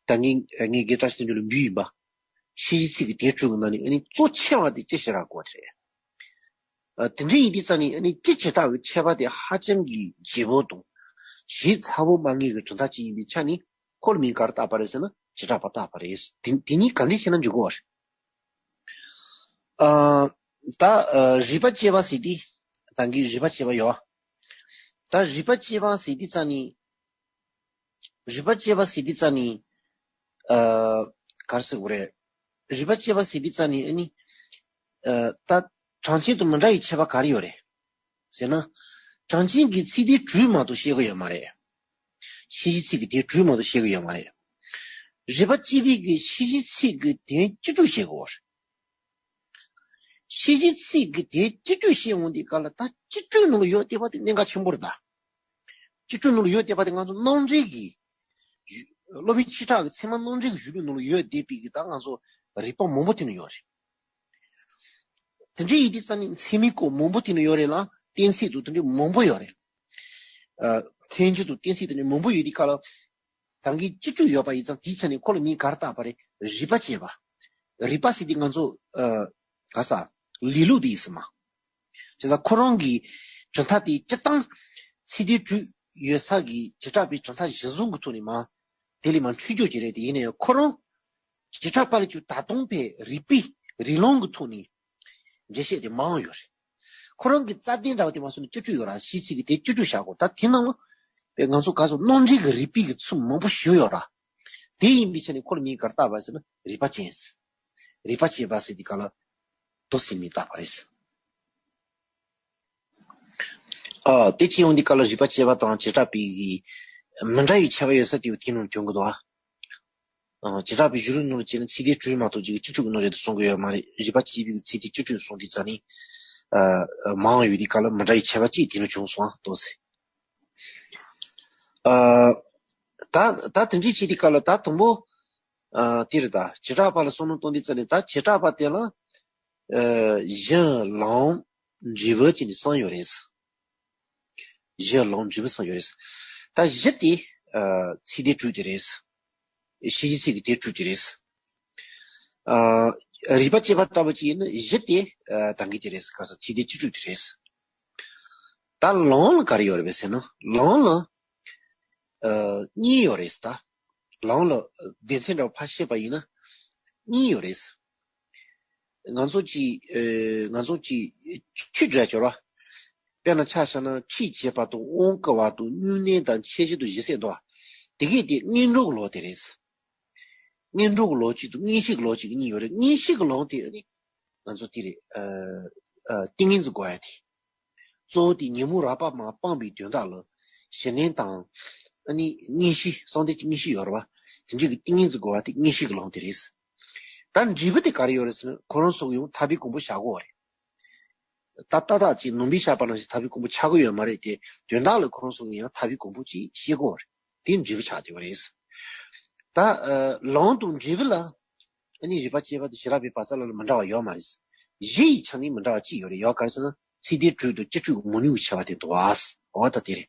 ད་ངས་ངས་རྒན་བཀྲ་ཤིས་དོན་གྲུབ་ལ་འབུལ་ཡིན་པ། ཤེས་བྱའི་ཚིག་གི་དོན་བྲིས་གི་ནང་ནས་ཨ་ནི་གཙོ་ཆེ་བ་དེ་སྤྱི་བྱེ་བྲག་སྐོར་དེ་རེད། ཨ། དེ་འདྲ་ཡིན་དུས་ཙང་ནས་ཨ་ནི་སྤྱི་བྱེ་བྲག་གི་ཁྱད་པར་དེ་ཧ་ཅང་གི་ལྗིད་པོ་དང་། ཞིབ་ཚགས་པོ་སྨྲ་མཁན་གྱི་གྲུབ་མཐའ་ཅིག་ཡིན་པའི་ཆ་ནས་ཁོ་ལ་མིང་ག་རེ་བཏགས་པ་རེད་ཟེར་ན་བྱེ་བྲག་པ་བཏགས་པ་རེད། དེ་དེ་གཉིས་ག་འདྲ་བྱས་ན་འགྲིག་གི་རེད། ཨ། ད། ཨ། རིགས་པ་དཔྱད་པ་ཟེར་དུས། ད་གིན་རིགས་པ་དཔྱད་པ་ཡོད། ད་རིགས་པ་དཔྱད་པ་ཟེར་དུས་ཙང་ནས། རིགས་པ་དཔྱད་པ་ཟེར་དུས་ཙང་ནས། ཨ། ག་རེ་ཟེར་དགོས་རེད། རིགས་པ་དཔྱད་པ་ཟེར་དུས་ཙང་ནས་ཨ་ནི། ཨ། ད་གྲངས་ཅན་དང་མི་འདྲ་བའི་ཁྱད་པར་ག་རེ་ཡོད་རེད་ཟེར་ན། གྲངས་ཅན་གྱི་ཚིག་དོན་བྲིས་མ་གཏོགས་ཤེས་ཀྱི་ཡོད་མ་རེད། ཤེས་བྱའི་ཚིག་གི་དོན་བྲིས་མ་གཏོགས་ཤེས་ཀྱི་ཡོད་མ་རེད། རིགས་པ་དཔྱད་པའི་གི་ཤེས་བྱའི་ཚིག་གི་དོན་སྤྱི་སྤྲོས་བྱེད་དགོས་རེད། ཤེས་བྱའི་ཚིག་གི་དོན་སྤྱི་སྤྲོས་བྱེད་འོང་དུས་སྐབས་ལ་ད་སྤྱི་སྤྲོས་ནང་ལ་ཡོད་བསྡད་པ་དེ་གནད་འགག་ཆེན་པོ་རེད་ད། སྤྱི་སྤྲོས་ནང་ལ་ཡོད་བསྡད་པ་དེ་ང་ཚོ་རྣམ་འགྲེལ་གྱི། སློབ་དཔོན་ཆོས་གྲགས་ཀྱི་ཚད་མ་རྣམ་འགྲེལ་གྱི་གཞུང་ལུགས་ནང་ལ་ཡོད་བསྡད་པའི་གི་ད་ང་ཚོ་རིགས་པ་མང་པོ་དེ་ནང་ཡོད་རེད། དེ་འདྲ་ཡིན་དུས་ཙང་ནས་ཚད་མའི་སྐོར་མང་པོ་དེ་ནང་ཡོད་རེད་ལ། གཏན་ཚིགས་དང་དེ་འདྲ་མང་པོ་ཡོད་རེད། ཨ། ཐལ་འགྱུར་དང་གཏན་ཚིགས་དེ་འདྲ་མང་པོ་ཡོད་དུས་སྐབས་ལ། ད་གིན་སྤྱི་སྤྲོས་ཡོད་པ་ཡིན་ཙང་དེའི་ཆ་ནས་ཁོ་ལ་མིང་ག་རེ་བཏགས་པ་རེད། རིགས་པ་དཔྱད་པ། རིགས་པ་ཟེར་དུས་ང་ཚོ། ཨ། ག་རེ་ཟེར། ལེ་ལོ་དེ་ཡིན་ས་མ། བྱས་ཙང་ཁོ་རང་གི་གྲུབ་མཐའ་དེ་སྤྱིར་བཏང་ཚིག་དོན་བྲིས་ཡོད་ས་གི་བྱེ་བྲག་པའི་གྲུབ་མཐའ་གཞིར་བཟུང་གི་ཐོག་ནས་མ། དེ་ལས་མ་འཁྲུལ་འགྱུར་གྱི་རེད་དེ། ཡིན་ན་ཡང་ཁོ་རང་བྱེ་བྲག་པ་ལས་ཀྱང་ད་དུང་ཕར་རིགས་པའི་རིགས་ལམ་གྱི་ཐོག་ནས་འགྲེལ་བཤད་དེ་མང་ཡོད་རེད། ཁོ་རང་གི་རྩ་དོན་འདྲ་བ་དེ་མ་སོང་ནས་སྤྱི་སྤྲོས་ཡོད་ར། ཤེས་ཚིག་གི་དེ་སྤྱི་སྤྲོས་བྱ་དགོས། ད་དེ་ནང་ལ་པའི་ང་ཚོ་ག་ཚོད་རྣམ་འགྲེལ་གྱི་རིགས་པའི་གི་ཚུལ་མང་པོ་ཞིག་ཡོད་ར། དེ་ཡིན་པའི་ཆ་ནས་ཁོ་ལ་མིང་ག་རེ་བཏགས་པ་ཟེར་ན་རིགས་པ་ཅན་ཟེར། རིགས་པ་དཔྱད་པ་ཟེར་དུས་སྐབས་ལ་མདོ་ཟེར་མིང་བཏགས་པ་རེད་ཟེར། ཨ། དེ་བྱས་ཡོང་དུས་སྐབས་ལ་རིགས་པ་དཔྱད་པ་དང་བྱེ་བྲག་པའི་གི་མི་འདྲ་བའི་ཁྱད་པར་ཡོད་ས་དེ་དེ་ནང་ཐོན་གི་འདུག་ཨ། ཨ། བྱེ་བྲག་པའི་གཞུང་ལུགས་ནང་ལ་བྱས་ན་ཚིག་དོན་བྲིས་མ་གཏོགས་ཅིག་སྤྱི་སྤྲོས་ཀྱི་ནང་རེད་དུ་གསུང་གི་ཡོད་མ་རེད། རིགས་པ་དཔྱད་པའི་གི་ཚིག་དོན་སྤྱི་སྤྲོས་གསུང་དུས་ཙང་ནས། ཨ། མང་ཡོད་དུས་སྐབས་ལ་མི་འདྲ་བའི་ཁྱད་པར་ཅིག་དེ་ནང་བྱུང་སོང་ཨ། མདོ་ཟེར། ཨ། ད་ད་དེ་འདྲའི་བྱེད་དུས་སྐབས་ལ་ད་དང་པོ། ཨ། དེ་རེད་ད། བྱེ་བྲག་པ་ལ་བསམ་བློ་གཏོང་དུས་ཙང་ནས་ད་བྱེ་བྲག་པ་དེ་ལ། ཨ། གཞི་ལམ་འབྲས་བུ་བྱས་ནས་གསུམ་ཡོད་རེད། གཞི་ལམ་འབྲས་བུ་གསུམ་ཡོད་རེད། ད་གཞི་དེ། ཨ། ཚིག་དོན་བྲིས་དེ་རེད། ཤེས་བྱའི་ཚིག་གི་དོན་བྲིས་དེ་རེད། ཨ། རིགས་པ་དཔྱད་པ་ལྟ་བུ་ཅིག་ཡིན་ན་གཞི་དེ། ཨ། ད་གིན་དེ་རེད། ག་རེ་ཟེར། ཚིག་དོན་སྤྱི་སྤྲོས་དེ་རེད། ད་ལམ་ལ་ག་རེ་ཡོད་རེད་པས་ཟེར་ན་ལམ་ལ། ཨ། གཉིས་ཡོད་རེད་ད། ལམ་ལ་སྡེ་ཚན་འདྲ་བོ་ཕར་བཤད་པ་ཡིན་ན་གཉིས་ཡོད་རེད། ང་ཚོ་གཅིག་ཨ། ང་ཚོ་གཅིག་ཆོས་འདྲ་སྦྱོར་བ། དཔེར་ན་ཆ་བཞག་ན་ཁྲིད་བྱེད་པ་དང་དབང་བསྐུར་བ་དང་སྨྱུང་གནས་དང་འཆད་བྱེད་དང་བཞི་ཟེར་འདུག་བ། དེ་གས་དེ་སྔོན་འགྲོ་གི་ལམ་དེ་རེད། སྔོན་འགྲོ་གི་ལམ་གཅིག་དང་དངོས་གཞིའི་ལམ་གཅིག་གཉིས་ཡོད་རེད། དངོས་གཞི་གི་ལམ་དེ་ནི་ང་ཚོ་དེ་རེད། ཨ། ཨ། ཏིང་ངེ་འཛིན་སྒོམ་ཡ་དེ། གཙོ་བོ་དེ་ཉོན་མོངས་རགས་པ་མར་སྤངས་པའི་དོན་དག་ལ་གཞི་ལམ་དང་། ཨ་ནི་དངོས་གཞི་གསང་བདེ་གི་དངོས་གཞི་ཡོད་རེད་བ། དེ་འདྲའི་གི་ཏིང་ངེ་འཛིན་སྒོམ་པ་དེ་དངོས་གཞི་གི་ལམ་དེ་རེད། ད་འབྲས་བུ་དེ་ག་རེ་ཡོད་རེད་ཟེར་ན་ཁོ་རང་ཚོ་ཡང་ཐར་པའི་གོ་འཕང་བཞག་དགོས་རེད། ད་ཏག་ཏག་ཅིག་ནང་པའི་བཤད་པ་ནང་བཞིན་ཐར་པའི་གོ་འཕང་ཆགས་ཀྱི་ཡོད་མ་རེད་དེ། དོན་དག་ལ་ཁོ་རང་ཚོ་ཡང་ཐར་པའི་གོ་འཕང་ཅིག་ཤེས་དགོས་རེད། དེ་འབྲས་བུ་ཆགས་བསྡད་པ་རེད། ད། ཨ། ལམ་དང་འབྲས་བུ་ལ། ཨ་ནི་རིགས་པ་དཔྱད་པ་དང་བྱེ་བྲག་པའི་བར་མཚམས་ལ་མི་འདྲ་བ་ཡོད་མ་རེད། གཞི་ཡི་ཆ་ནས་མི་འདྲ་བ་གཅིག་ཡོད་རེད། ཡོད་ག་རེ་ཟེར་ན་ཚིག་དོན་བྲིས་དང་སྤྱི་སྤྲོས་ཀྱི་མང་ཉུང་གི་ཁྱད་པར་དེ་འདུག་ཨ། འོ་ད་དེ་རེད།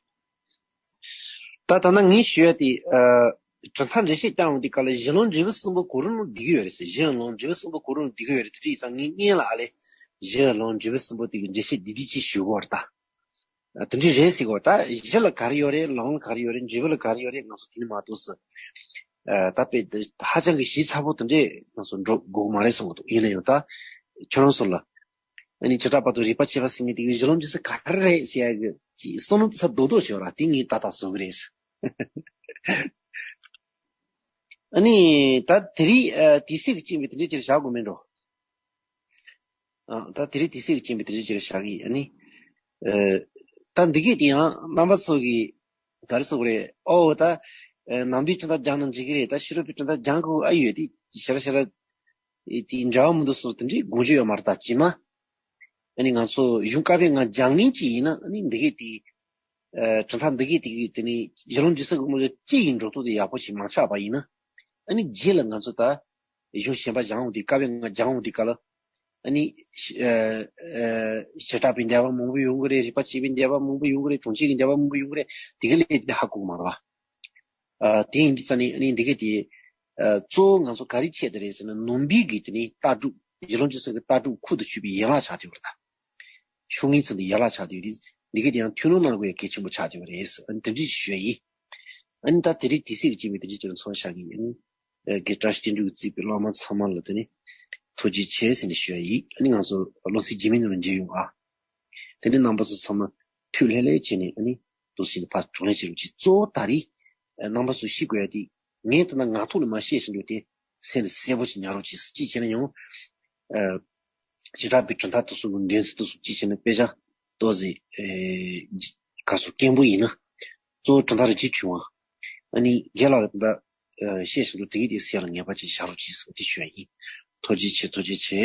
ད་ད་ནང་ངས་ཞུ་ཡ་དེ། ཨ། གྲུབ་མཐའ་འགྲེལ་བཤད་བཏང་ཡོང་དུས་སྐབས་ལ་གཞི་ལམ་འབྲས་བུ་གསུམ་པོ་གང་རུང་ལ་འདུས་ཀྱི་ཡོད་རེད་ཟེར། གཞི་ལམ་འབྲས་བུ་གསུམ་པོ་གང་རུང་ལ་འདུས་ཀྱི་ཡོད་རེད། དེ་འདྲ་ཡིན་ཙང་ངས་སྔོན་ལ་ཨ་ལས་གཞི་ལམ་འབྲས་བུ་གསུམ་པོ་དེ་གི་འགྲེལ་བཤད་འདི་འདྲ་ཅིག་ཞུ་དགོས་རེད་ད། ཨ། དེ་འདྲ་རེད་ཟེར་གོ། ད་གཞི་ལ་ག་རེ་ཡོད་རེད། ལམ་ལ་ག་རེ་ཡོད་རེད། འབྲས་བུ་ལ་ག་རེ་ཡོད་རེད། ང་ཚོ་དེ་ནི་མ་གཏོགས་སུ། ཨ། ད་དཔེ་ཧ་ཅང་གི་ཞིབ་ཚགས་པོ་དེ་འདྲས་ང་ཚོ་འགྲོ་དགོས་ཀྱི་མ་རེད་བསམ་གྱི་འདུག་ཡིན་ན་ཡང་ད་ཁྱོད་རང་ཚོ་ལ་ཨ་ནི་བྱེ་བྲག་པ་དང་རིགས་པ་དཔྱད་པ་ཟེར་མཁན་དེ་གི་གཞི་ལམ་འབྲས་བུ་ག་རེ་རེད་ཟེར་ཡ་གི་ཅིག་བསམ་བློ་ཚ་རྡོག་རྡོག་བྱོས་ར། དེ་ངས་ཏག་ཏག་བཟོ་གི་རེད། ཨ་ནི་ད་དེ་རིང་ཨ་དུས་ཚོད་ཀྱི་རྐྱེན་པས་དེ་འདྲའི་ཅིག་བཞག་དགོས་མེད་འགྲོ། ཨ་ད་དེ་རིང་དུས་ཚོད་ཀྱི་རྐྱེན་པས་དེ་འདྲའི་ཅིག་བཞག་གི། ཨ་ནི་ཨ་ད་འདི་གས་དེ་ཡང་རྣམ་པ་ཚོ་གི་ག་རེ་ཟེར་དགོས་རེད། ཨོ་ད་ཨ་ནང་པའི་གྲུབ་མཐའ་སྦྱང་ན་འགྲིག་གི་རེད། ད་ཕྱི་རོལ་པའི་གྲུབ་མཐའ་སྦྱང་དགོས་ཨ་ཡོད་དེ་ཞེ་དྲག་ཞེ་དྲག་དེ་འདྲ་བ་མི་འདུག་ཟེར་དེ་འདྲའི་དགོངས་རྒྱུ་ཡོད་མ་རེད། ད་ཇི་མ་ཨ་ནི་ང་ཚོ་གཞུང་བཀའ་པོད་ལྔ་སྦྱང་མཁན་ཅིག་ཡིན་ན་ཨ་ནི་འདི་གས་དེ་ཨ་གྲུབ་མཐའ་འདི་གས་དེ་གི་དེ་ནི་གཞི་ལམ་འབྲས་གསུམ་གྱི་དམིགས་ཡུལ་གཅིག་ཡིན་འགྲོ་ཐུབ་དེ་ཡག་པོ་ཞིག་མ་ཆགས་པ་ཡིན་ན། ཨ་ནི་རྗེས་ལ་ང་ཚོ་ད་གཞུང་གཞན་པ་སྦྱང་འོང་དུས་བཀའ་པོད་ལྔ་སྦྱང་འོང་དུས་སྐབས་ལ་ཨ་ནི་ཨ་ཨ་བྱེ་བྲག་པའི་འགྲེལ་པ་མང་པོ་ཡོང་གི་རེད། རིགས་པ་དཔྱད་པའི་འགྲེལ་པ་མང་པོ་ཡོང་གི་རེད། གྲངས་ཅན་གྱི་འགྲེལ་པ་མང་པོ་ཡོང་གི་རེད། དེ་ག་ལས་དེ་ཧ་གོ་གི་མ་རེད་པ། ཨ་དེ་ཡིན་དུས་ཙང་ནས་ཨ་ནི་འདི་ག་དེ་ཨ་གཙོ་བོ་ང་ཚོ་ག་རེ་བྱས་དེ་རེད་ཟེར་ན་ནང་པའི་གི་དེ་ནི་ལྟ་གྲུབ་གཞི་ལམ་འབྲས་གསུམ་གྱི་ལྟ་གྲུབ་ཁུར་དུ་ཆུད་པའི་ཡན་ལག་ཆགས་བསྡད་ཡོད་རེད་ད། ཤོང་ངེས་ཚུལ་འདི་ཡན་ལག་ཆགས་བསྡད་ཡོད་རེད། འདི་ག་དེ་ཡང་ཐུགས་སྣང་གནང་དགོས་ཡ་གལ་ཆེན་པོ་ཆགས་བསྡད་ཡོད་རེད། ཨ་ནི་དེ་འདྲ་ཞུ་ཡ་ཡིན། ཨ་ནི་ད་དེ་རིང་དུས་ཚོད་ཀྱི་རྐྱེན་པས་དེ་འདྲ་ཅིག་ལ་འཚོགས་བཞག་གི་ཡིན། ཨ་ནི་ཨ་དགེ་བཀྲ་ཤིས་དོན་གྲུབ་ཀྱིས་གཙོས་པའི་སློབ་མ་ཚང་མ་ལ་དེ་ནི་ཐུགས་རྗེ་ཆེ་ཟེར་ནས་ཞུ་ཡ་ཡིན། ཨ་ནི་ང་ཚོ་སློབ་ཚན་རྗེས་མའི་ནང་ལ་མཇལ་ཡོང་ཨ། དེ་ནི་རྣམ་པ་ཚོ་ཚང་མ་ཐུགས་ལྷོད་ལྷོད་བྱས་ནས་ཨ་ནི་འདུག་སེ་ཕར་བགྲོ་གླེང་བྱེད་རོགས་གྱིས། གཙོ་བོ་ད་རེས་ཨ་རྣམ་པ་ཚོ་ཤེས་དགོས་ཡ་དེ་ངས་ད་ལྟ་ངག་ཐོག་ནས་མར་བཤད་བཞིན་འདུག་དེ་སེམས་ལ་གསལ་པོ་ཞིག་ཉར་རོགས་གྱིས། གཅིག་བྱས་ན་ཡང་ཨ་བྱེ་བྲག་པའི་གྲུབ་མཐའ་དེ་ཚོ་གི་འདོན་ཚུལ་དེ་ཚོ་གཅིག་བྱས་ན་དཔེ་ཆ་ཏོག་ཙམ་ཨེ་ག་ཚོད་སྐྱེན་པོ་ཡིན་ན་གཙོ་བོ་གྲུབ་མཐའ་རེ་གཅིག་བྱུང་བ། ཨ་ནི་རྒན་ལགས་ཀྱིས་ད་ལྟ་ཨ་བཤད་བཞིན་འདུག་དེ་གི་དེ་སེམས་ལ་ངེས་པ་ཅིག་བཞག་རོགས་གྱིས་ཟེར་བ་དེ་ཞུ་ཡ་ཡིན། ཐུགས་རྗེ་ཆེ། ཐུགས་རྗེ་ཆེ།